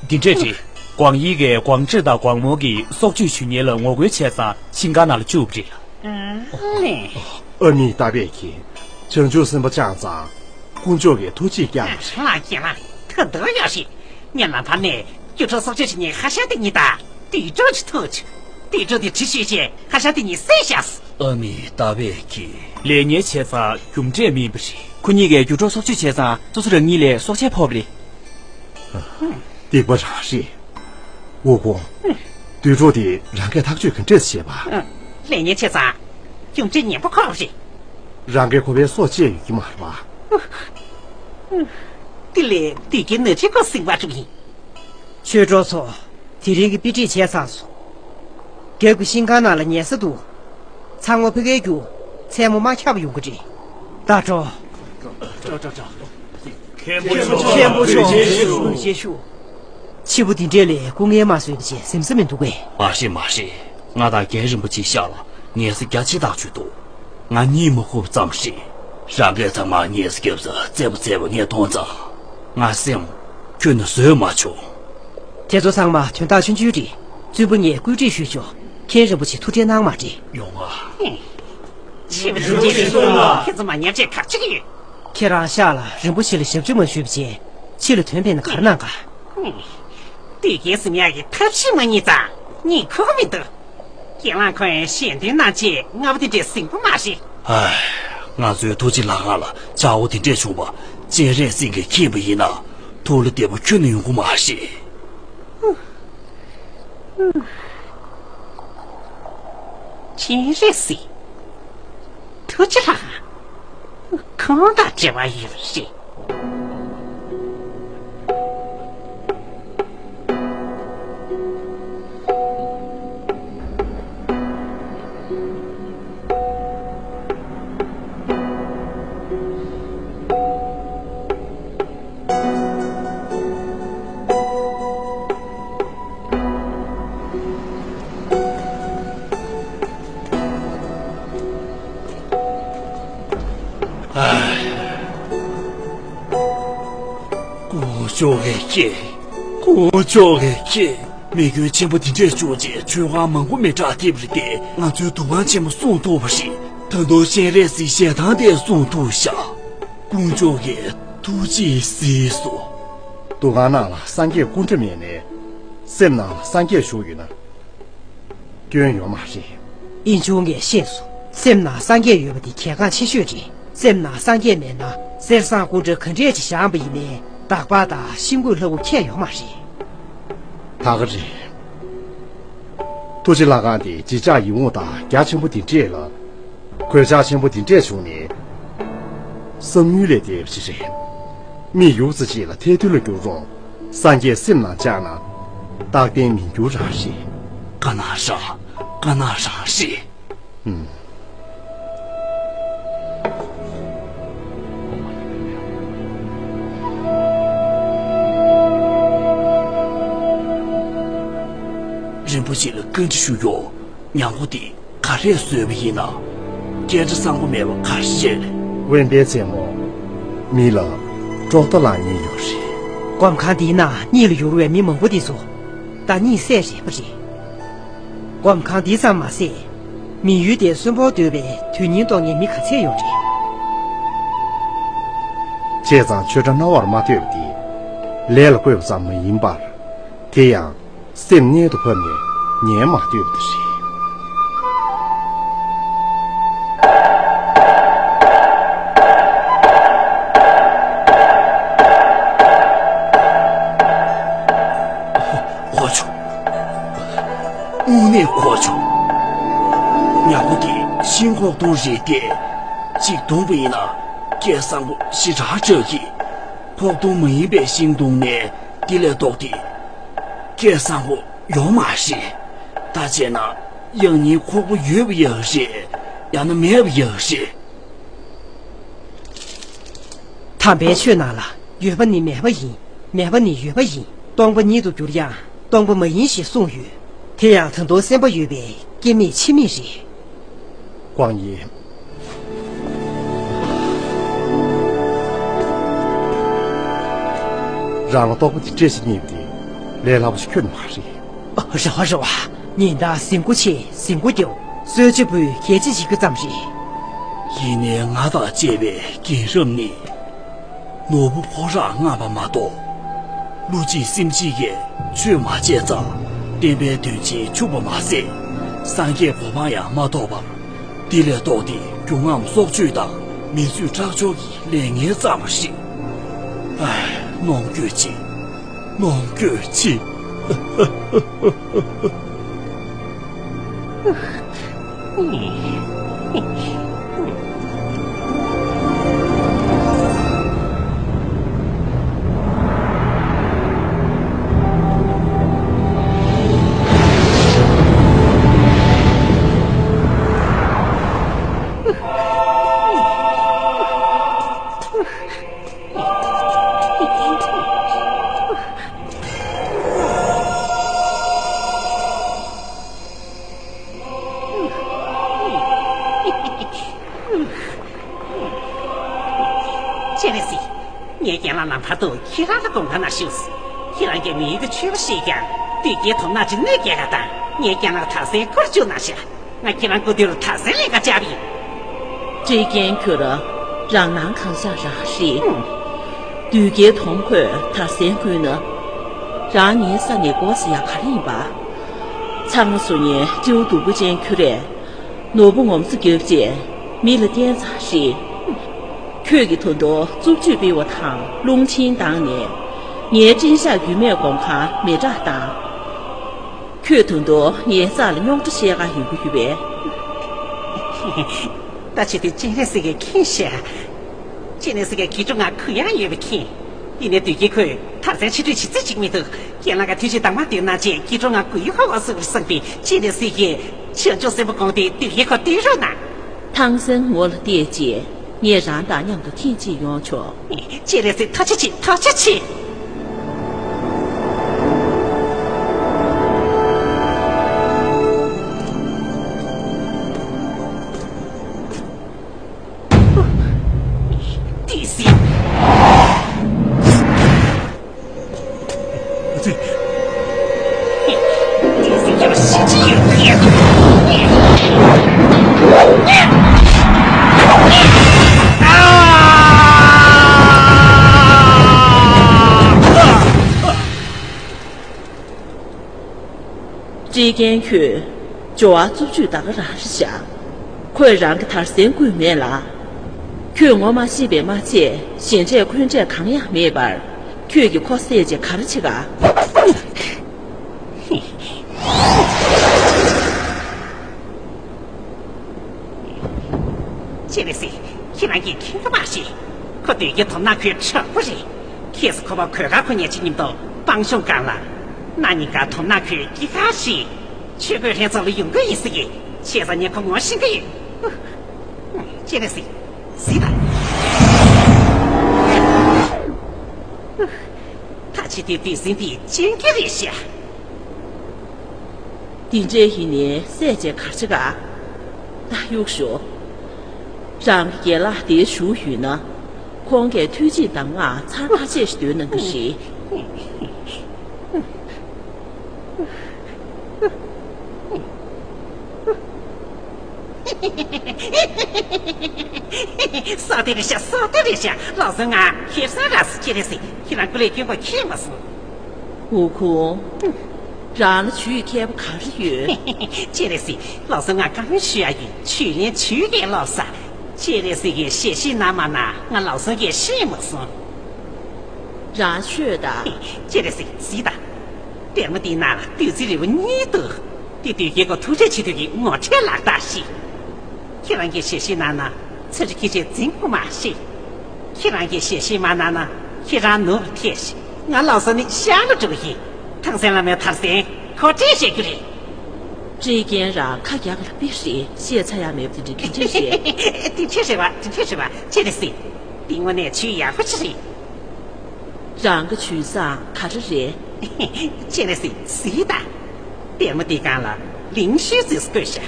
འདི་འདྲས་རེད། ཝང་ཡི་གིས་ཝང་ཀྲི་དང་ཝང་མོ་གིས་སྲོག་གཅོད་བྱེད་མཁན་ལ་ངོ་རྒོལ་བྱས་ཙང་ཤིང་ཀང་ནང་ལ་བཅུག་པ་རེད། ཨ་མི་ཏཱ་པས་མཁྱེན། བྱང་ཆུབ་སེམས་དཔའ་བཅངས་ཙང་དཀོན་མཆོག་གིས་ཐུགས་རྗེ་བསྐྱངས་པ་རེད། ལགས་ཀྱི་ལགས། ད་དུང་ཡོད་རེད། ངས་ལམ་བར་ནས་རྒྱུ་གྲོགས་སྲོག་གཅོད་བྱེད་མཁན་ཧ་ཤང་དེ་གཉིས་དང་དུད་འགྲོ་ཅིག་ཐུག་བྱུང་། དུད་འགྲོ་དེ་གྲི་གཤོད་བྱས་ཧ་ཤང་དེ་གཉིས་བསད་བཞག་ཨ་མི་ཏཱ་པས་མཁྱེན། ལས་ངན་བྱས་ཙང་རྒྱུ་འབྲས་སྨིན་པ་རེད། ཁོ་གཉིས་ཀས་རྒྱུ་གྲོགས་སྲོག་གཅོད་བྱས་ཙང་སོ་སོ་རང་ཉིད་ལ་སྲོག་ཆད་ཕོག་པ་རེད། སྡིག་པ་རང་རེད། ཝུའུ་ཧུང་། དུད་འགྲོ་དེ་རང་གིས་ཐག་གཅོད་ག་འདྲས་བྱས་པ། ལས་ངན་བྱས་ཙང་རྒྱུ་འབྲས་ངན་པ་ཁོ་རང་རེད། རང་གིས་ཁོ་པའི་སྲོག་བཅད་ཡོད་ཀྱི་མ་རེད་པ། དེ་ལས་དུས་རྒྱུན་ནད་ཁྲིའི་སྐོར་ཟིན་པ་བྱུང་ཡིན། ཆོས་གྲོགས་ཚོ། དེ་རིང་གི་དཔེ་ཁྲིད་བྱས་ཚར་སོང་། རྒྱབ་ཀྱི་ཤིང་ཁང་ནང་ལ་ཉལ་ས་འདུག་ཚང་མ་ཕ་གིའི་རྒྱུ་མཚན་མོ་མ་ཁྱབ་ཡོང་གི་རེད། ད་འགྲོ། མཁན་པོ་མཁན་པོ་མཆོག་མཆོག་ཐུགས་རྗེ་ཆེ་ཞུ། ཕྱི་པོ་འདི་འདྲས་ལ་སྐུ་ངལ་མ་བཟོད་པ་བྱས་ཟིན་ས་མི་འདུག་གས། མ་རེད་མ་རེད། ང་དང་རྒན་རིན་པོ་ཆེ་ཤག་ལ་ཉལ་ས་རྒྱ་ཆེ་ཐག་ཆོད་འདུག་ང་གཉིད་མ་ཁུག་པ་ཙམ་རེད། རང་གིས་ཚང་མ་ཉལ་ས་བརྒྱབ་ས་བཙལ་པ་བཙལ་བ་ངས་མཐོང་ཙང་། ང་སེམས་ཁྱོན་ནས་བཟོད་མ་བྱུང་། དེ་ཚོ་ཚང་མ་དོན་དག་ཆུང་ཆུང་རེད། བཙུན་པ་ངས་བཀོད་སྒྲིག་ཞུས་ཆོག་མཁན་རིན་པོ་ཆེ་ཐུགས་ཁྲལ་གནང་མ་དྲན། ཡོང་ང་། ཕྱི་པོ་འདི་འདྲས་ལ་ཁྱེད་ཚོ་མ་ཉལ་ཆས་ག་ཅིག་ཡོད། ཁྱེད་རང་ཤག་ལ་རིན་པོ་ཆེ་ལ་ཞབས་ཕྱི་མ་ཞུས་པ་བྱས་ཕྱི་ལ་ཐོན་པས་ན་ག་རེ་གནང་ག་དུས་རྒྱུན་སེམས་ཡག་གི་ཐབས་ཤེས་མ་རྙེད་ཙང་གཉིད་ཁུག་མི་འདུག་རྒན་ལགས་ཁོས་ཞལ་འདོན་གནང་རྗེས་སྔ་པོ་དེ་འདྲས་ཟིན་པོ་མ་རེད། ཧའི། ང་ཚོའི་ཐུགས་རྗེ་ལྷ་ཁང་ལ་བྱ་བ་དེ་འདྲས་བྱུང་བ་སྤྱན་རས་གཟིགས་ཀྱིས་མཁྱེན་པ་ཡིན་ན་ཐུགས་ལ་བདེ་པོ་ཁྱོན་ནས་ཡོང་གི་མ་རེད། སྤྱན་རས་གཟིགས། ཐུགས་རྗེ་ལྷ་ཁང་། ཁོང་དང་འབྲེལ་བ་ཡོད་རེད། དཀོན་མཆོག་གིས་མཁྱེན། དཀོན་མཆོག་གིས་མཁྱེན། མེ་སྐྱོན་ཆེན་པོ་འདི་འདྲས་བྱུང་རྗེས་མཆོད་ཁང་མང་པོ་མེ་དྲག་ཐེབས་རེད་དེ། ང་ཚོའི་འདུ་ཁང་ཆེན་མོ་སྲུང་ཐུབ་པ་རེད། ད་དུང་སྤྱན་རས་གཟིགས་ཞལ་ཐང་དེ་སྲུང་ཐུབ་ཤག་དཀོན་མཆོག་གིས་ཐུགས་རྗེས་གཟིགས་སོང་། འདུ་ཁང་ནང་ལ་སངས་རྒྱས་སྐུ་འདྲ་མེད་ནས། སེམས་ནང་ལ་སངས་རྒྱས་བཞུགས་ཡོད་ན། སྐྱོན་ཡོད་མ་རེད། ཨིན་ཆུང་ངས་ཤེས་སོང་། སེམས་ནང་སངས་རྒྱས་ཡོད་པ་དེ་གལ་འགངས་ཆེ་ཤོས་རེད། སེམས་ནང་སངས་རྒྱས་མེད་ན་གསེར་སྲང་སྐུ་འདྲ་ག་འདྲས་ཅིག་བཞེངས་པ་ཡིན་ནའི་འདག་པ་དང་ཤིང་བརྐོས་ལྷ་བུ་ཁྱད་ཡོད་མ་རེད། ད་ག་རེད། ཐུགས་རྗེ་ལྷ་ཁང་དེ་རྗེས་ཆགས་ཡིད་འོང་དང་རྒྱ་ཆེན་པོ་འདི་འདྲས་ལ། གོད་ཆག་ཆེན་པོ་འདི་འདྲས་བྱུང་ནས། བསམ་ཡུལ་ལས་འདས་པ་ཞིག་རེད། མི་ཡུག་ཙམ་ཅིག་ལ་ཐལ་རྡུལ་ལ་འགྱུར་རུང་། སངས་རྒྱས་སེམས་ནང་བཅངས་ན། རྟག་བརྟན་མི་འགྱུར་རང་རེད། དཀར་ནག་རང་། དཀར་ནག་རང་རེད། ཨུམ། རིན་པོ་ཆེ་ལ་བཀའ་འདྲི་ཞུ་རྒྱུ། ཉང་ཁུ་དེ་ག་རེ་བཟོས་པ་ཡིན་ན། སྐད་ཆ་བཟང་པོ་མེད་པ་ག་རེ་རེད། དབེན་པའི་མཚན་མོ། མི་ལ་དཀྲོག་ལྟ་ལངས་ཉེན་ཡོད་རེད། སྒོམ་ཁང་འདིའི་ནང་གཉིད་ལ་ཡུར་བའི་མི་མང་པོ་འདི་ཚོ་ད་གཉིད་སད་རན་པ་རེད། སྒོམ་ཁང་འདི་ཙམ་མ་ཟད། མི་ཡུལ་དེའི་གསོན་པོར་སྡོད་པའི་དོན་སྙིང་རྟོགས་མཁན་མི་ག་ཚད་ཡོད་རེད། བྱས་ཙང་ཆོས་གྲྭ་རྣ་བར་མ་ཐོས་པ་འདི་ལས་ལ་བཀོད་པ་ཙམ་མ་ཡིན་པར། དེ་ཡང་། སེམས་རྣལ་དུ་ཕབ་ནས་ཉན་མ་ཐུབ་པ་རེད། གོ་བྱུང་། ཉ་པོ་དེ་ཤིང་ཁོག་དུང་རེད་དེ། གཅིག་བརྡུངས་པ་ཡིན་ན་སྐད་གསང་པོ་ཞེ་དྲག་གྲགས་ཀྱི། ཁོག་དུང་མ་ཡིན་པའི་ཤིང་བརྡུངས་ནས་དེ་ལས་ལྡོག་སྟེ་སྐད་གསང་པོ་ཡོང་མ་རེད། ད་བྱས་ན་ཡང་སྙིང་ཁོག་པ་ཡོད་པ་ཡག་རེད། ཡང་ན་མེད་པ་ཡག་རེད། དམ་པའི་ཆོས་ནང་ལ་ཡོད་པ་ནི་མེད་པ་ཡིན། མེད་པ་ནི་ཡོད་པ་ཡིན། སྟོང་པ་ཉིད་དུ་འགྱུར་ཡང་སྟོང་པ་མ་ཡིན་ཞེས་གསུངས་ཡོད། དེ་ཡང་ད་དུང་སེམས་པ་ཡོད་པའི་སྐྱེ་མེད་འཆི་མེད་རེད། ཀོང་ཡེ། རང་ལ་རྟོགས་པ་དེ་འདྲ་ཞིག་རྙེད་པ་དེ་ལས་སླ་པོ་ཞིག་ཁྱོན་ནས་མ་རེད། རེད་བ་རེད་བ། ཉིན་ལྟར་ཟིན་གོ་ཆེ་ཟིན་གོ་རྒྱོབ། གསོལ་ཇ་འབུལ་གད་ཕྱིས་བྱེད་རྒྱུ་ཙམ་རེད། ཡིན་ནའི་ང་དང་བཅས་པའི་རྒན་རབས་ནི། ནོར་བུ་ཕོ་བྲང་མངའ་བ་མ་གཏོགས། བློ་གཅིག་སེམས་གཅིག་གིས་ཆོས་མ་བྱས་ཙང་བསྟན་པའི་དོན་ཆེན་འཆུག་པ་མ་ཟད། སངས་རྒྱས་གོ་འཕང་ཡང་མ་ཐོབ་པར། འདི་ལས་ལྡོག་སྟེ་རྒྱུ་ངམ་སྲོག་གཅོད་དང་མི་ཚུགས་ཁྲག་སྦྱོར་གྱི་ལས་ངན་བརྩམས་པ་ཞིག་ཨ། གནོང་འགྱོད་ཆེ། གནོང་འགྱོད་ཆེ། སྤྱན་རས་གཟིགས། ངས་རྒན་ལགས་ནང་བར་དུ་ཁྱེད་རང་ལ་དགོངས་དག་གནང་ཞུ། ཁྱེད་རང་གིས་མི་ཡུལ་གྱི་ཆོས་པ་ཞིག་ཀྱང་དུས་རྒྱུན་དོམ་ནག་ཅིག་གནོད་སྐྱེལ་ག་དང་། ངས་རྒན་ལགས་དར་སེང་བཀུར་བཅུག་གནང་ཞག་ང་ཁྱེད་རང་སྐུ་མདུན་ལ་དར་སེང་ལེན་ག་བཅར་བ་ཡིན། བཀྲས་རྒན་ཁྱོད་རང་ནང་གང་ཤར་རང་རེད། ཧུམ། དུས་རྒྱུན་དོམ་ཁོས་དར་སེང་བརྐུས་ན། རང་ཉལ་ས་ནས་སྒོ་ཟེར་ཡ་ག་རེ་ཡིན་པ། ཚང་མ་སུ་ཉལ་སྤྲེའུ་སྡུག་པོ་ཅན་ཁྱོད་རས། ནོར་བུ་ངོམ་སོ་རྒྱབ་རྗེས་མི་ལ་བསྟན་ཚར་རེད། ཁྱོད་ཀྱིས་ད་དུང་རྩུབ་སྤྱོད་སྤེལ་བ་དང་རླུང་འཕྲིན་བཏང་ནས་ངའི་སྤྲིན་ཞག་རྒྱུས་མེད་སྒོམ་ཁང་མེ་སྲེག་བཏང་། ཁྱོད་ད་དུང་ངའི་རྩ་ལ་རྙོག་དྲ་བཤད་ག་ཡོང་གི་ཡོད་པས། ད་བྱེད་དུས་སྤྱན་རས་གཟིགས་ཀྱིས་མཁྱེན་ཤག་སྤྱན་རས་གཟིགས་ཀྱིས་དགེ་ཕྲུག་ང་གུ་ཡངས་ཡོད་པ་མཁྱེན། ཡིན་ནའི་དུས་རྒྱུན་ཁོས་དར་སེང་ཕྱིར་སྤྲོད་བྱེད་རྩིས་བྱེད་ཀྱི་མི་འདུག་རྒན་ལགས་ཀྱིས་ཐུགས་རྗེ་གདམས་ངག་འདོན་གནང་རྗེས་དགེ་ཕྲུག་ང་གུ་ཡངས་ཧ་བ་སུ་བར་སངས་པའི་སྤྱན་རས་གཟིགས་ཀྱིས་བྱང་ཆུབ་སེམས་དཔའ་དགོངས་ཏེ་དུས་རྒྱུན་ཁོ་བསྟེན་རོགས་གནང་། ཐང་སན་ངོ་ལ་བལྟས་རྗེས་ངས་རང་དང་མཉམ་དུ་ཐེངས་གཅིག་ཡོང་ཆོག་སྤྱན་རས་གཟིགས་ཐུགས་རྗེ་ཆེ། ཐུགས་རྗེ་ཆེ། ཏི་སི། བཀྲས་རྒན་ཁྱོད། སྦྱོར་བ་རྩུབ་སྤྱོད་ད་ག་རང་རེད་ཤག་ཁོས་རང་གི་དར་སེང་བརྐུས་མེད་ལ། ཁྱོད་ངོ་མ་ཤེས་པས་མ་ཚད་ཞེ་འགྲས་འཁོན་འགྲས་གང་ཡང་མེད་པར་ཁྱོད་ཀྱིས་ཁོ་བསད་བྱས་ག་རེ་བྱེད་ག་སྤྱན་རས་གཟིགས། ཁྱེད་རང་གིས་མཁྱེན་གྱི་མ་རེད། ཁོ་དུས་རྒྱུན་དོམ་ནག་ཁོའི་དྲག་པོ་རེད། ཁྱེད་སུ་ཁོ་པ་གོས་དཀར་ཁོ་ཉལ་ཆས་མཉམ་དུ་སྤང་གཤོང་སྒང་ལ། གནའ་ཉིན་ཀ་དོམ་ནག་ཁོའི་སྐྱེས་སྐར་ཞིག་ཆོས་གོས་ལྷན་ཚོགས་ལ་ཡོང་གི་ཡིན་ཟེར་གི། བྱས་ཙང་ངས་ཁོ་ངོ་ཤེས་ཀྱི་ཡོད། སྤྱན་རས་གཟིགས། གཟིགས་དང་། ད་ཕྱི་དེ་དུས་ཟིན་དེ་སྤྱན་གྱི་རེད་ཤག་འདི་འདྲས་ཡིན་ནའི་བསད་བྱས་གར་བྱེད་ག་ད་གཡུག་ཞོག་རང་གི་རྒན་ལགས་དེར་བཞུགས་ཡོད་ན། ཁོང་གིས་ཐུགས་རྗེ་གདམས་ངག་ཚར་ཁ་ཤས་ཤིག་འདོན་གནང་གི་རེད། སོ་དེ་རེད་ཤག་སོ་དེ་རེད་ཤག་ལགས་སོ། ང་ཁེ་སང་ར་སུ་ཅི་རེད་ཟེར་ཁྱེད་རང་སྐུ་ལས་སྐྱོན་པ་ཁྱེད་མ་སོང་། ཨོ་ཁུ། རང་ལ་ཇུས་མཁས་པོ་ག་རེ་ཡོད། ཅི་རེད་ཟེར་ལགས་སོ། ང་བཀའ་མོལ་ཞུ་ཡ་ཡིན། ཇུས་ལེན་ཇུས་ཀྱི་ལོ་ས། ཅི་རེད་ཟེར་གི་ཞལ་བཞེས་གནང་མ་གནང་ང་ལགས་སོ་གིས་ཤེས་མ་སོང་། རང་ཤོད་ད། ཅི་རེད་ཟེར་གཟིགས་དང་། སྡེར་མོ་འདིའི་ནང་ལ་བདུད་རྩི་རིལ་བུ་གཉིས་འདུག་དེ་དུས་རྒྱལ་ཁབ་ཐུག་འཕྲད་བྱེད་དུས་ཀྱི་ངོ་འཕྲད་ལག་རྟགས་ཤིག་ཁྱེད་རང་གིས་ཞལ་བཞེས་གནང་ན་ཚེ་རིང་ཁྱེད་ཆེད་འཛིན་དགོས་མ་ཤེས། ཁྱེད་རང་གིས་ཞལ་བཞེས་མ་གནང་ན་ཁྱེད་རང་ནོར་བུ་ཐེ་ཤི། ང་ལགས་སོ་ནི་ཤར་ལ་འགྲོ་གི་ཡིན། ཐང་སན་བླ་མའི་མཐར་སེན་གོ་སྒྲིག་བྱེད་རྒྱུ་རེད། སྤྲེལ་རྒན་རང་ཁ་རྒྱག་ག་ལ་དཔེ་རེད། བཤད་ཚར་ཡག་མེད་པ་དེ་འདྲ་ག་འདྲ་བཤད། དེ་འདྲ་རེད་བ། དེ་འདྲ་རེད་བ། ཅི་རེད་ཟེར། དེ་དངོས་གནས་ཆོས་ཡག་པོ་ཅིག་རེད། རང་གི་ཇུས་བཟང་ག་རེ་རེད། ཅི་རེད་ཟེར་ཟེར་ད། ལྟད་མོ་དེའི་སྒང་ལ་ལིང་ཤུའི་རྩིས་བཀོད་བཞག་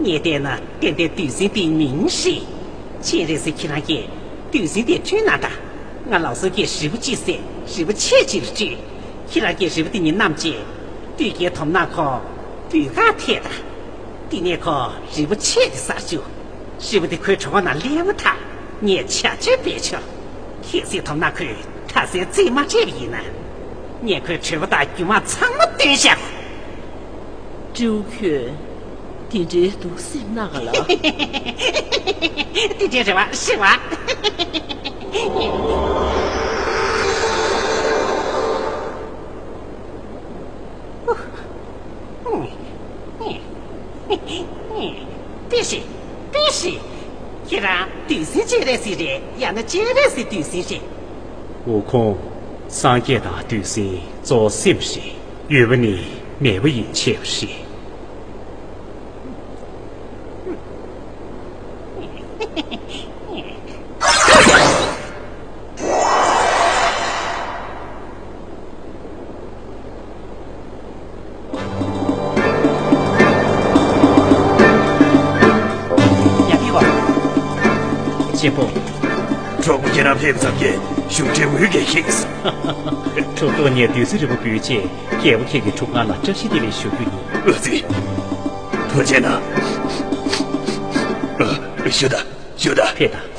ངས་བལྟས་ན་ཏན་ཏན་དུས་ཟིང་དེའི་མིང་རེད། ཅི་རེད་ཟེར། ཁྱེད་རང་གིས་དུས་ཟིང་དེ་བསྐྲུན་གནང་དང་། ང་ལགས་སོ་གིས་རི་བོ་གཅིག་བསད་རི་བོ་ཆེ་གཅིག་ལ་སྤྲུལ། ཁྱེད་རང་གིས་རི་བོ་དེ་གཉིས་མཉམ་བཅས་དུས་རྒྱལ་དོམ་ནག་ཁོ་སྦུག་ག་ཐེག་དང་། དེ་ནས་ཁོ་རི་བོ་ཆེ་དེ་སར་བཅུག་རི་བོ་དེ་ཁོའི་གྲོད་ཁོག་ནང་སླེབས་མ་ཐག་ངས་བྱ་སྤྱོད་སྤེལ་ཆོག་གལ་སྲིད་དོམ་ནག་ཁོས་ཐ་སའི་རྩིས་མ་སྤྲད་པ་ཡིན་ན། ངས་ཁོའི་གྲོད་པ་དང་རྒྱུ་མ་ཚང་མ་བཏོན་བཞག་སྤྲེའུ་ཁྱོད། དེ་འདྲའི་སྡུག་སེམས་གནང་ག་ལ། དེ་འདྲའི་རེ་བ་ཞེ་བ། དཔེ་ཞིག་དཔེ་ཞིག་ཁྱེད་རང་དུས་ཟིང་སྤྱན་རས་གཟིགས་རེད། ཡང་ན་སྤྱན་རས་གཟིགས་དུས་ཟིང་རེད། འོ་ཁོང་། སངས་རྒྱས་དང་དུས་ཟིང་གཙོ་བོ་སེམས་རེད། ཡོད་པ་ནི་མེད་པ་ཡིན་ཆེ་བ་རེད། ཡ་ཕི་བ། གཅེན་པོ། གྲོགས་པོ་ཁྱེད་རང་ཕེབས་ཙམ་གྱིས་གཞུང་འབྲེལ་འོས་འགན་འཁྱེར་སོང་། གྲོགས་པོ་ངས་དུས་ཚོད་རིང་པོ་འབུལ་རྗེས་རྒྱལ་པོ་ཁྱེད་ཀྱི་འཁྲུངས་སྐར་ལ་བཀྲ་ཤིས་བདེ་ལེགས་ཞུ་རྒྱུ་ཡིན། ཨ་ཙི། ཐུགས་རྗེ་གནང་། ཞུ་དང་ཞུ་དང་། ཕེབས་དང་།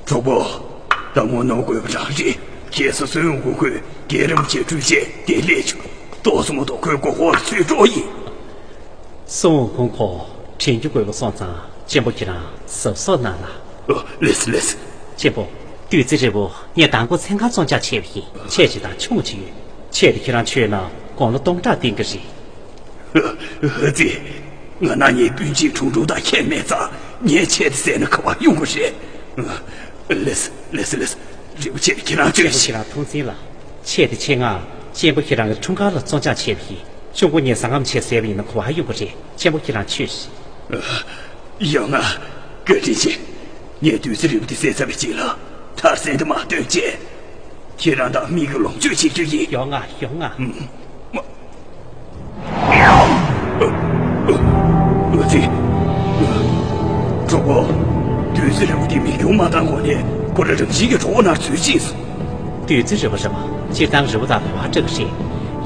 གྲོགས་པོ། ད་ངོ་གནོང་དགོས་པ་རང་རེད། ཁྱེད་ཚོ་སུན་ཧུང་ཁོས་རྒན་རིན་པོ་ཆེ་སྤྲུལ་རྗེས་བདེ་ལེགས་བྱུང་། ཏོག་ཙམ་མ་གཏོགས་ཁོའི་མགོ་སྐོར་ལ་ཚུད་འགྲོ་ཡིན། སུན་ཧུང་ཁོ་དྲན་རྒྱུ་དགོས་པ་སོང་ཙང་གཅེན་པོ་ཁྱེད་རང་གཟབ་གཟབ་གནང་ལ། ཨོ། ལེས་ལེས། གཅེན་པོ། བདུད་རྩི་རིལ་བུ་ངས་མདང་དགོང་མཚན་གང་བཙོང་རྐྱང་བྱས་པ་ཡིན། ཆས་ཅིག་དང་ཆུང་ཅིག་ཡོད། ཆས་དེ་ཁྱེད་རང་མཆོད་ན་དགུང་ལོ་སྟོང་ཕྲག་བརྟན་གྱི་རེད། ཨ་ཙི། ང་ན་ནིང་སྤུན་མཆེད་ཁྲུང་ཁྲུང་དང་ཁྱད་མེད་ཙང་ངས་ཆས་དེ་བཟས་ན་ག་པར་ཡོང་གི་རེད། ལེས་ལེས་ལེས། རིན་པོ་ཆེ་ཁྱེད་རང་ཚོས། གཅེན་པོ་ཁྱེད་རང་ཐུགས་འཛིན་ལ། ཆས་དེ་ཆེད་མངགས་གཅེན་པོ་ཁྱེད་རང་གི་འཁྲུངས་སྐར་ལ་བཙོང་རྐྱང་བྱས་པ་ཡིན། གཅུང་པོ་ངས་ཟ་ངམ་བྱས་བཟས་པ་ཡིན་ན་ག་པར་ཡོང་གི་རེད། གཅེན་པོ་ཁྱེད་རང་མཆོད་ཤིག་ཡོང་ང་། བཀའ་དྲིན་ཆེ། ངས་བདུད་རྩི་རིལ་བུ་དེ་བཟས་ཚར་བའི་རྗེས་ལ་མཐར་སྲན་དེ་མར་བཏོན་རྗེས། ཁྱེད་རང་དང་མིག་གི་ལོངས་སྤྱོད་བྱེད་རྒྱུ་ཡིན། ཡོང་ང་ཡོང་ང་། ཨ་ཙི། གྲོགས་པོ། བདུད་རྩི་རིལ་བུ་དེ་མིག་རྒྱུན་མ་བཏང་གོང་ནས་ཁོ་རང་རང་བཞིན་གྱིས་གྲོད་ཁོག་ནང་ཚུད་ཕྱིན་སོང་། བདུད་རྩི་རིལ་བུ་རེད་པ། སྤྱིར་བཏང་རིལ་བུ་དག་ག་པར་འདྲ་གི་རེད།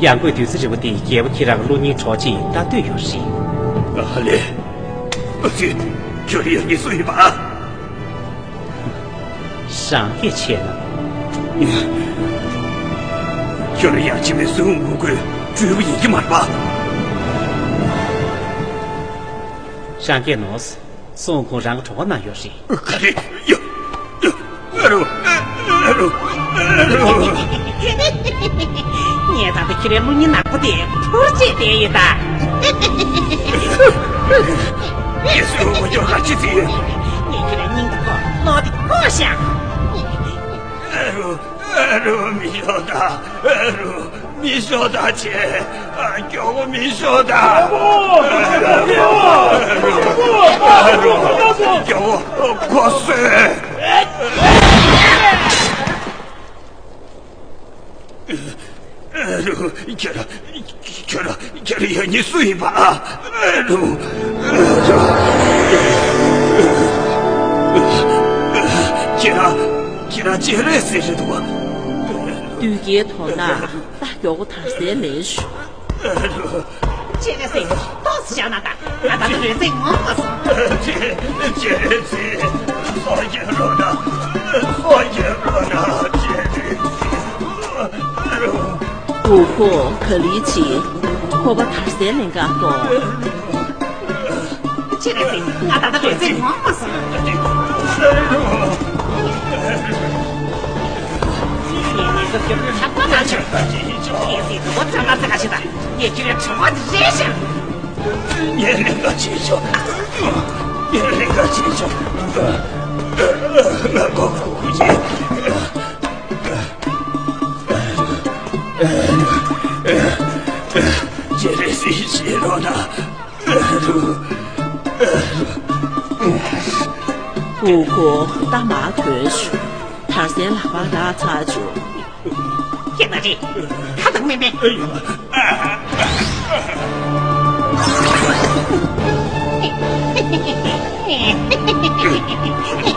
ཡང་སྒོས་བདུད་རྩི་རིལ་བུ་དེ་རྒྱལ་པོ་ཁྱེད་རང་གི་གློ་སྙིང་གྲོགས་ཅན་ལྟ་འདོད་ཡོད་རེད། ཨ་ལེ། ཨ་ཙི། ཁྱོད་ཡང་ནི་སུ་ཡིན་པ། རང་སྐད་ཆེ་ན། ཁྱོད་ཡང་ཕྱི་མའི་སུན་ཧུང་ཁོའི་སྤྲུལ་པ་ཡིན་གྱི་མ་རེད་པ། རང་སྐད་ནོར། སུན་ཧུང་རང་གི་གྲོད་ཁོག་ནང་ཡོད་རེད། ག་རེ། ཡ། ཡ། ཨ་རོ། ཨ་རོ། ཨ་རོ། ངས་ད་ལྟ་ཁྱེད་རའི་གློ་སྙིང་ནག་པོ་དེ་འཕུར་བྱས་བསྡད་ཡོད་ད། ངས་སུན་ཧུང་ཁོ་སྐྱོར་ག་ཅི་བྱེད། ངས་ཁྱེད་རའི་སྙིང་དེ་བཀོག་གློ་དེ་བཀོག་བཞག་ཨ་རོ། ཨ་རོ། མི་ཤོག་ད། ཨ་རོ། མི་ཤོག་ད་ཅེ། ཨ། མགྱོགས་པོ་མི་ཤོག་ད། ཨ་རོ། ཨ་རོ། མགྱོགས་པོ་ཁོ་གསོད། ཨ་རོ། ཁྱེད་རང་། ཁྱོད་རང་། ཁྱོད་རང་ཡང་ནི་སུ་ཡིན་པ། ཨ་རོ། ཁྱེད་རང་། ཁྱེད་རང་སྤྱན་རས་གཟིགས་རེད་འདུག་པ། བདུད་རྩིའི་དོན་དག་ད་མགྱོགས་པོ་མཐར་སོན་ལེན་ཞུ། ཨ་རོ། སྤྱན་རས་གཟིགས། ཏོག་ཙམ་བཞག་ན་ད། ང་ད་ལྟ་རོལ་རྩེད་ངོམ་དགོས་སོང་། སྤྱན། སྤྱན་རས་གཟིགས། སྲོག་སྐྱོབ་རོགས་གནང་། སྲོག་སྐྱོབ་རོགས་གནང་། སྤྱན་རས་གཟིགས། ཨ་རོ། འུ་ཁོ་ག་ལེར་བྱེད། ཁོ་པ་མཐར་སོན་ལེན་ག་གཏོང་། སྤྱན་རས་གཟིགས། ང་ད་ལྟ་རོལ་རྩེད་ངོམ་དགོས་སོང་། ཁྱོད་ཚོས་ཁ་པར་ནང་ཆུ། ངས་ཟིག་དུ་བ་ཙམ་ལ་ཙི་ག་ཞིག་དང་། ངས་ཁྱོད་ལ་ཁྲི་བ་དེ་རེད་ཤག་ངས་ལས་ཀ་བྱེད་ཆོག་ངས་ལས་ཀ་བྱེད་ཆོག་ང་གོ་གོ་གོ་ཡིན། ཅི་རེད་ཟིག་བྱེད་རོགས་གནང་། ཨ་རུ། ཨ་རུ། ཨུ་ཁུ། ད་མ་ཐོན་ཤོག་དར་སའི་ལག་པ་རག་ཚར་བྱུང་། ཁྱེད་ན་རེ། ཁ་དང་མེ་མེ།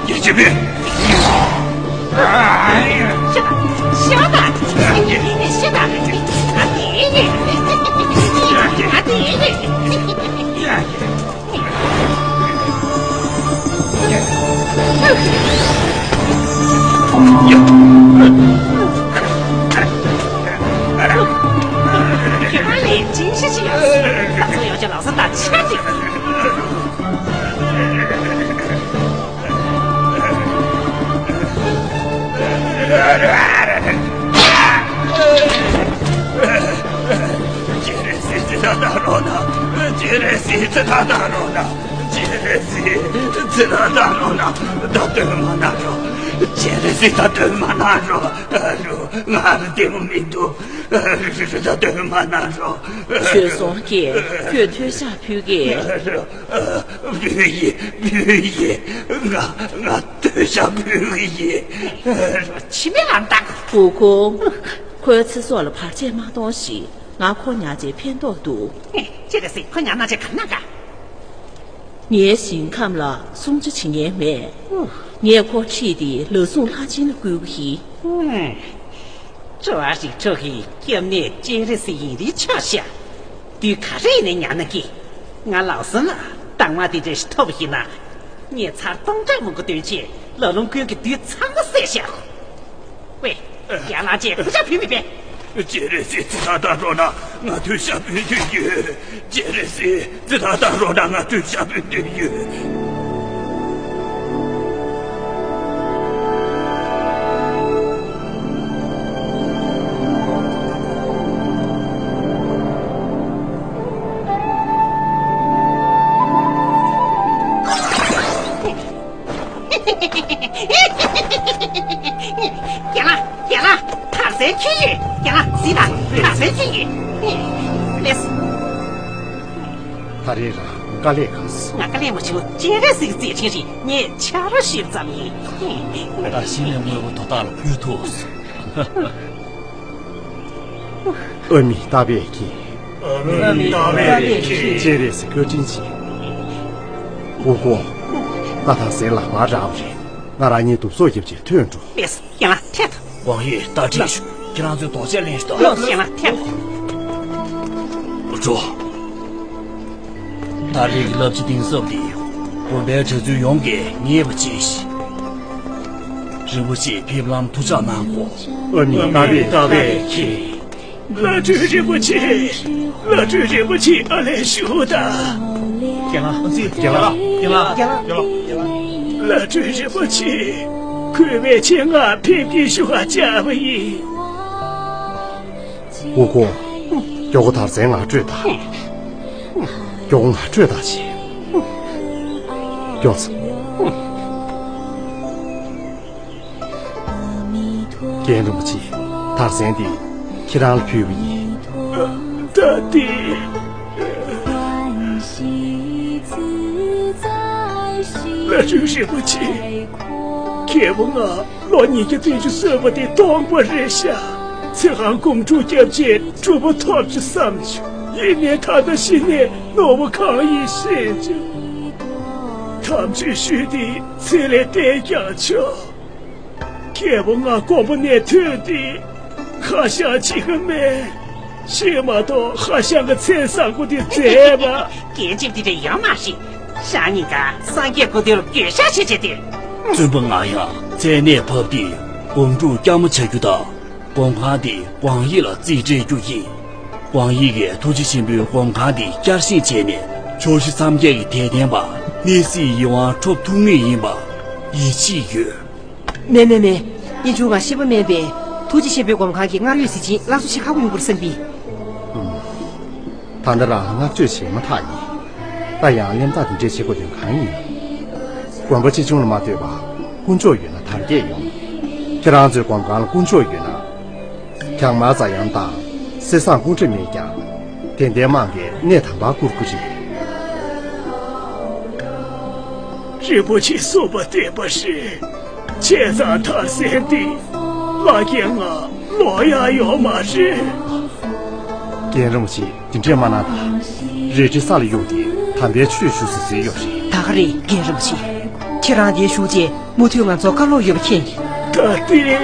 ཁྱེད་ཅི་མེད། ཤི་ད། ཤི་ད། ཤི་ད། ཨ་ཏི། ཨ་ཏི། ཁྱེད་རང་ལས་ཅིང་ཤི་ཤི་ཡོད། ད་ཚོ་ཡོང་ཆ་ལག་ས་ད་ཆ་ཅིག་ཅེ་རེ་སི་ཙི་ད་ད་རོ་ན། ཅེ་རེ་སི་ཙི་ད་ད་རོ་ན། ཅེ་རེ་སི་ཙི་ད་ད་རོ་ན། ད་དོན་མ་ན་རོ། ཅེ་རེ་སི་ད་དོན་མ་ན་རོ། རོ། ང་ལ་བདེ་པོ་མི་འདུག་ད་དོན་མ་ན་རོ། ཞོལ་སོང་སྐྱེས། ཁྱོད་མཐོལ་བཤགས་ཕུལ་གེ། ཕུལ་ཡི། ཕུལ་ཡི། ང་ང་མཐོལ་བཤགས་ཕུལ་གི་ཡིན། ཕྱི་མི་ལ་འདང་། ཨུ་ཁུ། ཁོའི་ཚེ་སྲོག་ལ་བར་ཆད་མ་གཏོང་ཞིག་ང་ཁོ་ཉར་ཆེད་ཕན་ཐོགས་འདུག་ཅི་ག་སྲིད་ཁོ་ཉར་ན་ཆེ་ག་ན་ག་ངའི་ཞིང་ཁམས་ལ་སྲུང་བརྩི་བྱེད་མཁན་མེད། ངས་ཁོ་ཁྲིད་དེ་ལ་སྲུང་ལྷ་ཆེན་ལ་བསྐུལ་གི་ཡིན། ཅོ་ཨ་ཞིག་ཁྲོ་གི་སྐྱབས་གནས་སྤྱན་རས་གཟིགས་ཡིན་རིགས་ཆོག་ཤག་དུས་ག་རེ་ཡིན་ནས་ཉར་ན་གི། ང་ལགས་སོ་ན་དང་མ་དེ་འདྲ་ཞིག་ཐོབ་ཤིག་ན། ངས་ཚར་སྟོང་ཕྲག་མང་པོ་བཏོན་ཆེད་ལ་ལུང་ཀུན་གྱི་དུས་ཚང་མ་བསད་ཤག་ཝེ། རྒན་ལགས་ཀྱིས་ཕུ་ཤ་ཕུལ་མི་པས། ཅེ་རེ་སི་ཙི་ད་ད་རོ་ན་ང་མཐོལ་བཤགས་ཕུལ་དུས་ཡོད། ཅེ་རེ་སི་ཙི་ད་ད་རོ་ན་ང་མཐོལ་བཤགས་ཕུལ་དུས་ཡོད། རྒན་ལགས། རྒན་ལགས། དར་སའི་ཁྱི་ཡོད། རྒན་ལགས་གཟིགས་དང་། དར་སའི་ཁྱི་ཡོད། ལེས། ད་རེས་རང་དཀའ་ལས་ཁག་སོང་། ང་དཀའ་ལས་མ་བྱུང་། སྤྱན་རས་གཟིགས་མཛད་འཕྲིན་རེད། ངས་ཆ་རོགས་ཞིབ་ཙམ་ཡིན། ད་གཞི་ནས་དངོས་པོ་དོ་བདག་ལ་ཕུལ་ཐུབ་སོང་། ཨ་མའི་རྟ་པའི་ཁྱི། ཨ་མའི་རྟ་པའི་ཁྱི། སྤྱན་རས་གཟིགས་བཀའ་དྲིན་ཆེ། ཨུ་ཁུ། ད་དར་སའི་ལག་པ་རག་པ་རེད། ང་རང་གཉིས་དུབ་སོ་རྒྱབ་ཅིག་ཐོན་འགྲོ། ལེས། རྒན་ལགས་ཐད། ཝང་ཡེ་ལྟ་ཁྲིད་ཞུ། ཁྱེད་རང་ཚོས་དོགས་གཅོད་ལེན་ཞུ་དང་། ལོ། རྒན་ལགས་ཐད། འགྲོ། ད་རེས་ཀྱི་བསླབ་བྱ་གཏིང་ཟབ་འདི་དགོན་པའི་གྲྭ་བཙུན་ཡོངས་ཀྱིས་ངེས་པ་བྱས་ཤིག་རིན་པོ་ཆེས་ཕེབས་ལམ་ཐུགས་ཅག་གནང་གོ། ཨ་མའི་རྟ་པའི་ཁྱི། བླ་སྤྲུལ་རིན་པོ་ཆེ། བླ་སྤྲུལ་རིན་པོ་ཆེ་ཨ་ལས་ཞུ་དང་། རྒན་ལགས། རྒན་ལགས། རྒན་ལགས། རྒན་ལགས། བླ་སྤྲུལ་རིན་པོ་ཆེ། གུས་པས་ཆེད་མངགས་ཕེབས་སྐྱེལ་ཞུ་བར་བཅར་བ་ཡིན། ཨུ་ཁུ། མགྱོགས་པོ་དར་སའི་ངར་སྤྲོད་དང་། མགྱོགས་པོ་ངར་སྤྲོད་དང་བྱེད། མགྱོགས་སོང་། རྒན་རིན་པོ་ཆེ། དར་སའི་འདི་ཁྱེད་རང་ལ་ཕུལ་བ་ཡིན། ད་འདི། བླ་སྤྲུལ་རིན་པོ་ཆེ། རྒད་པོ་ང་ལོ་ཉིས་བརྒྱ་བདུན་ཅུ་སོན་པ་དེ་སྟོང་པ་རེད་ཤག་ཚེ་གང་སྒོམ་སྒྲུབ་བརྒྱབ་རྗེས་གྲུབ་པ་ཐོབ་ཅིག་བསམ་བྱུང་། ཡིན་ནའི་ད་ལྟ་གཞི་ནས་ནོར་བ་གང་ཡིན་ཤེས་བྱུང་། དམ་ཆོས་ཞུས་ཏེ་ཚེ་ལས་འདས་ཀྱང་ཆོག་རྒད་པོ་ང་དགོན་པ་ནས་ཐོན་ཏེ་ཁ་བཤད་བྱེད་ཀྱི་མེད། ཤེས་མ་གཏོགས་ཁ་བཤད་ཀྱི་མཚན་བཟང་པོ་དེ་མཛད་པ། སྐད་ཅིག་དེ་འདྲ་ཡོད་མ་རེད། ཞག་གཉིས་ཀ་སངས་རྒྱས་སྐུ་མདུན་ལ་གུས་ཞབས་བྱེད་བྱས་ཏེ། བཙུན་པ་ང་ཡང་མཚན་གནས་བབས་ཏེ་སྒོམ་སྒྲུབ་བསྐྱར་མ་བྱ་རྒྱུ་དང་། སྒོམ་ཁང་དེ་ཝང་ཡི་ལ་རྩིས་སྤྲད་རྒྱུ་ཡིན། ཝང་ཡི་གིས་ཐུགས་རྗེ་ཆེན་པོས་སྒོམ་ཁང་དེ་བསྐྱར་བཞེངས་བྱས་ནས་ཕྱོགས་བཞི་མཚམས་བརྒྱད་ཀྱི་དད་ལྡན་པ་གནས་གཟིགས་ཡིད་དབང་འཕྲོག་ཐུབ་ངེས་ཡིན་པ་ཡིད་ཆེས་ཡོད། མེད་མེད་མེད། ཡིན་ཆུང་ང་ཤི་པ་མེད་པས། སྐུ་ཚེ་ཆེན་པོའི་སྒོམ་ཁང་གི་སྔར་ཡོད་གཟི་བྱིན་སླར་གསོ་བྱེད་ཁག་པོ་ཡོང་བར་བསམ་པས། ད་ལྟ་རང་ལ་བསྔགས་བརྗོད་བྱས་མ་ཐག་ཡིན། ད་ཡང་གླེན་རྟགས་དེ་འདྲས་བྱེད་དགོས་དོན་གང་ཡིན། དགོན་པ་ཆེ་ཆུང་ལ་མ་ལྟོས་པར་དཀོན་མཆོག་ཡོད་ན་དར་རྒྱས་ཡོང་། ཁྱེད་རང་ཚོའི་སྒོམ་ཁང་ལ་དཀོན་མཆོག་ཡོད་ན། བྱང་མ་ཛཱ་ཡཱན་དང་གསེར་ཟངས་སྐུ་འདྲ་མེད་ཀྱང་། དད་ལྡན་དམངས་ཀྱིས་གནས་དམ་པར་བཀུར་གྱི་རེད། རིན་པོ་ཆེ་གསུངས་པ་བདེན་པ་རེད། བྱས་ཙང་དར་ཟན་འདི་བླ་རྒན་ང་ལོག་ཡག་ཡོད་མ་རེད། རྒན་རིན་པོ་ཆེ་འདི་འདྲས་མ་གནང་དང་། རལ་གྲི་ས་ལ་གཡུགས་ཏེ་དམ་པའི་ཆོས་ཞུ་ཟེར་ཟེར་ཡོད་རེད། ད་ག་རེད་རྒན་རིན་པོ་ཆེ། ཁྱེད་རང་འདིར་བཞུགས་རྗེས་མུ་མཐུད་ང་ཚོར་བཀའ་སློབ་ཡོད་པ་མཁྱེན། ད་ལྟའི།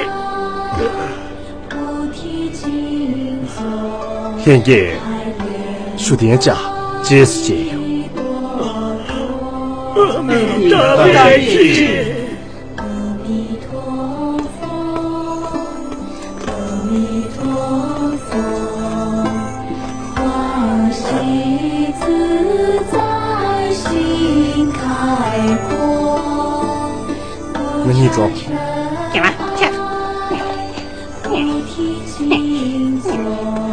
ལྷན་རྒྱས་ཞུ་རྟེན་བཅའ། རྗེས་སུ་མཇལ་ཡོང་། ཨ་མི་ཏཱ་ཧྥེ། ང་གཉིས་འགྲོ།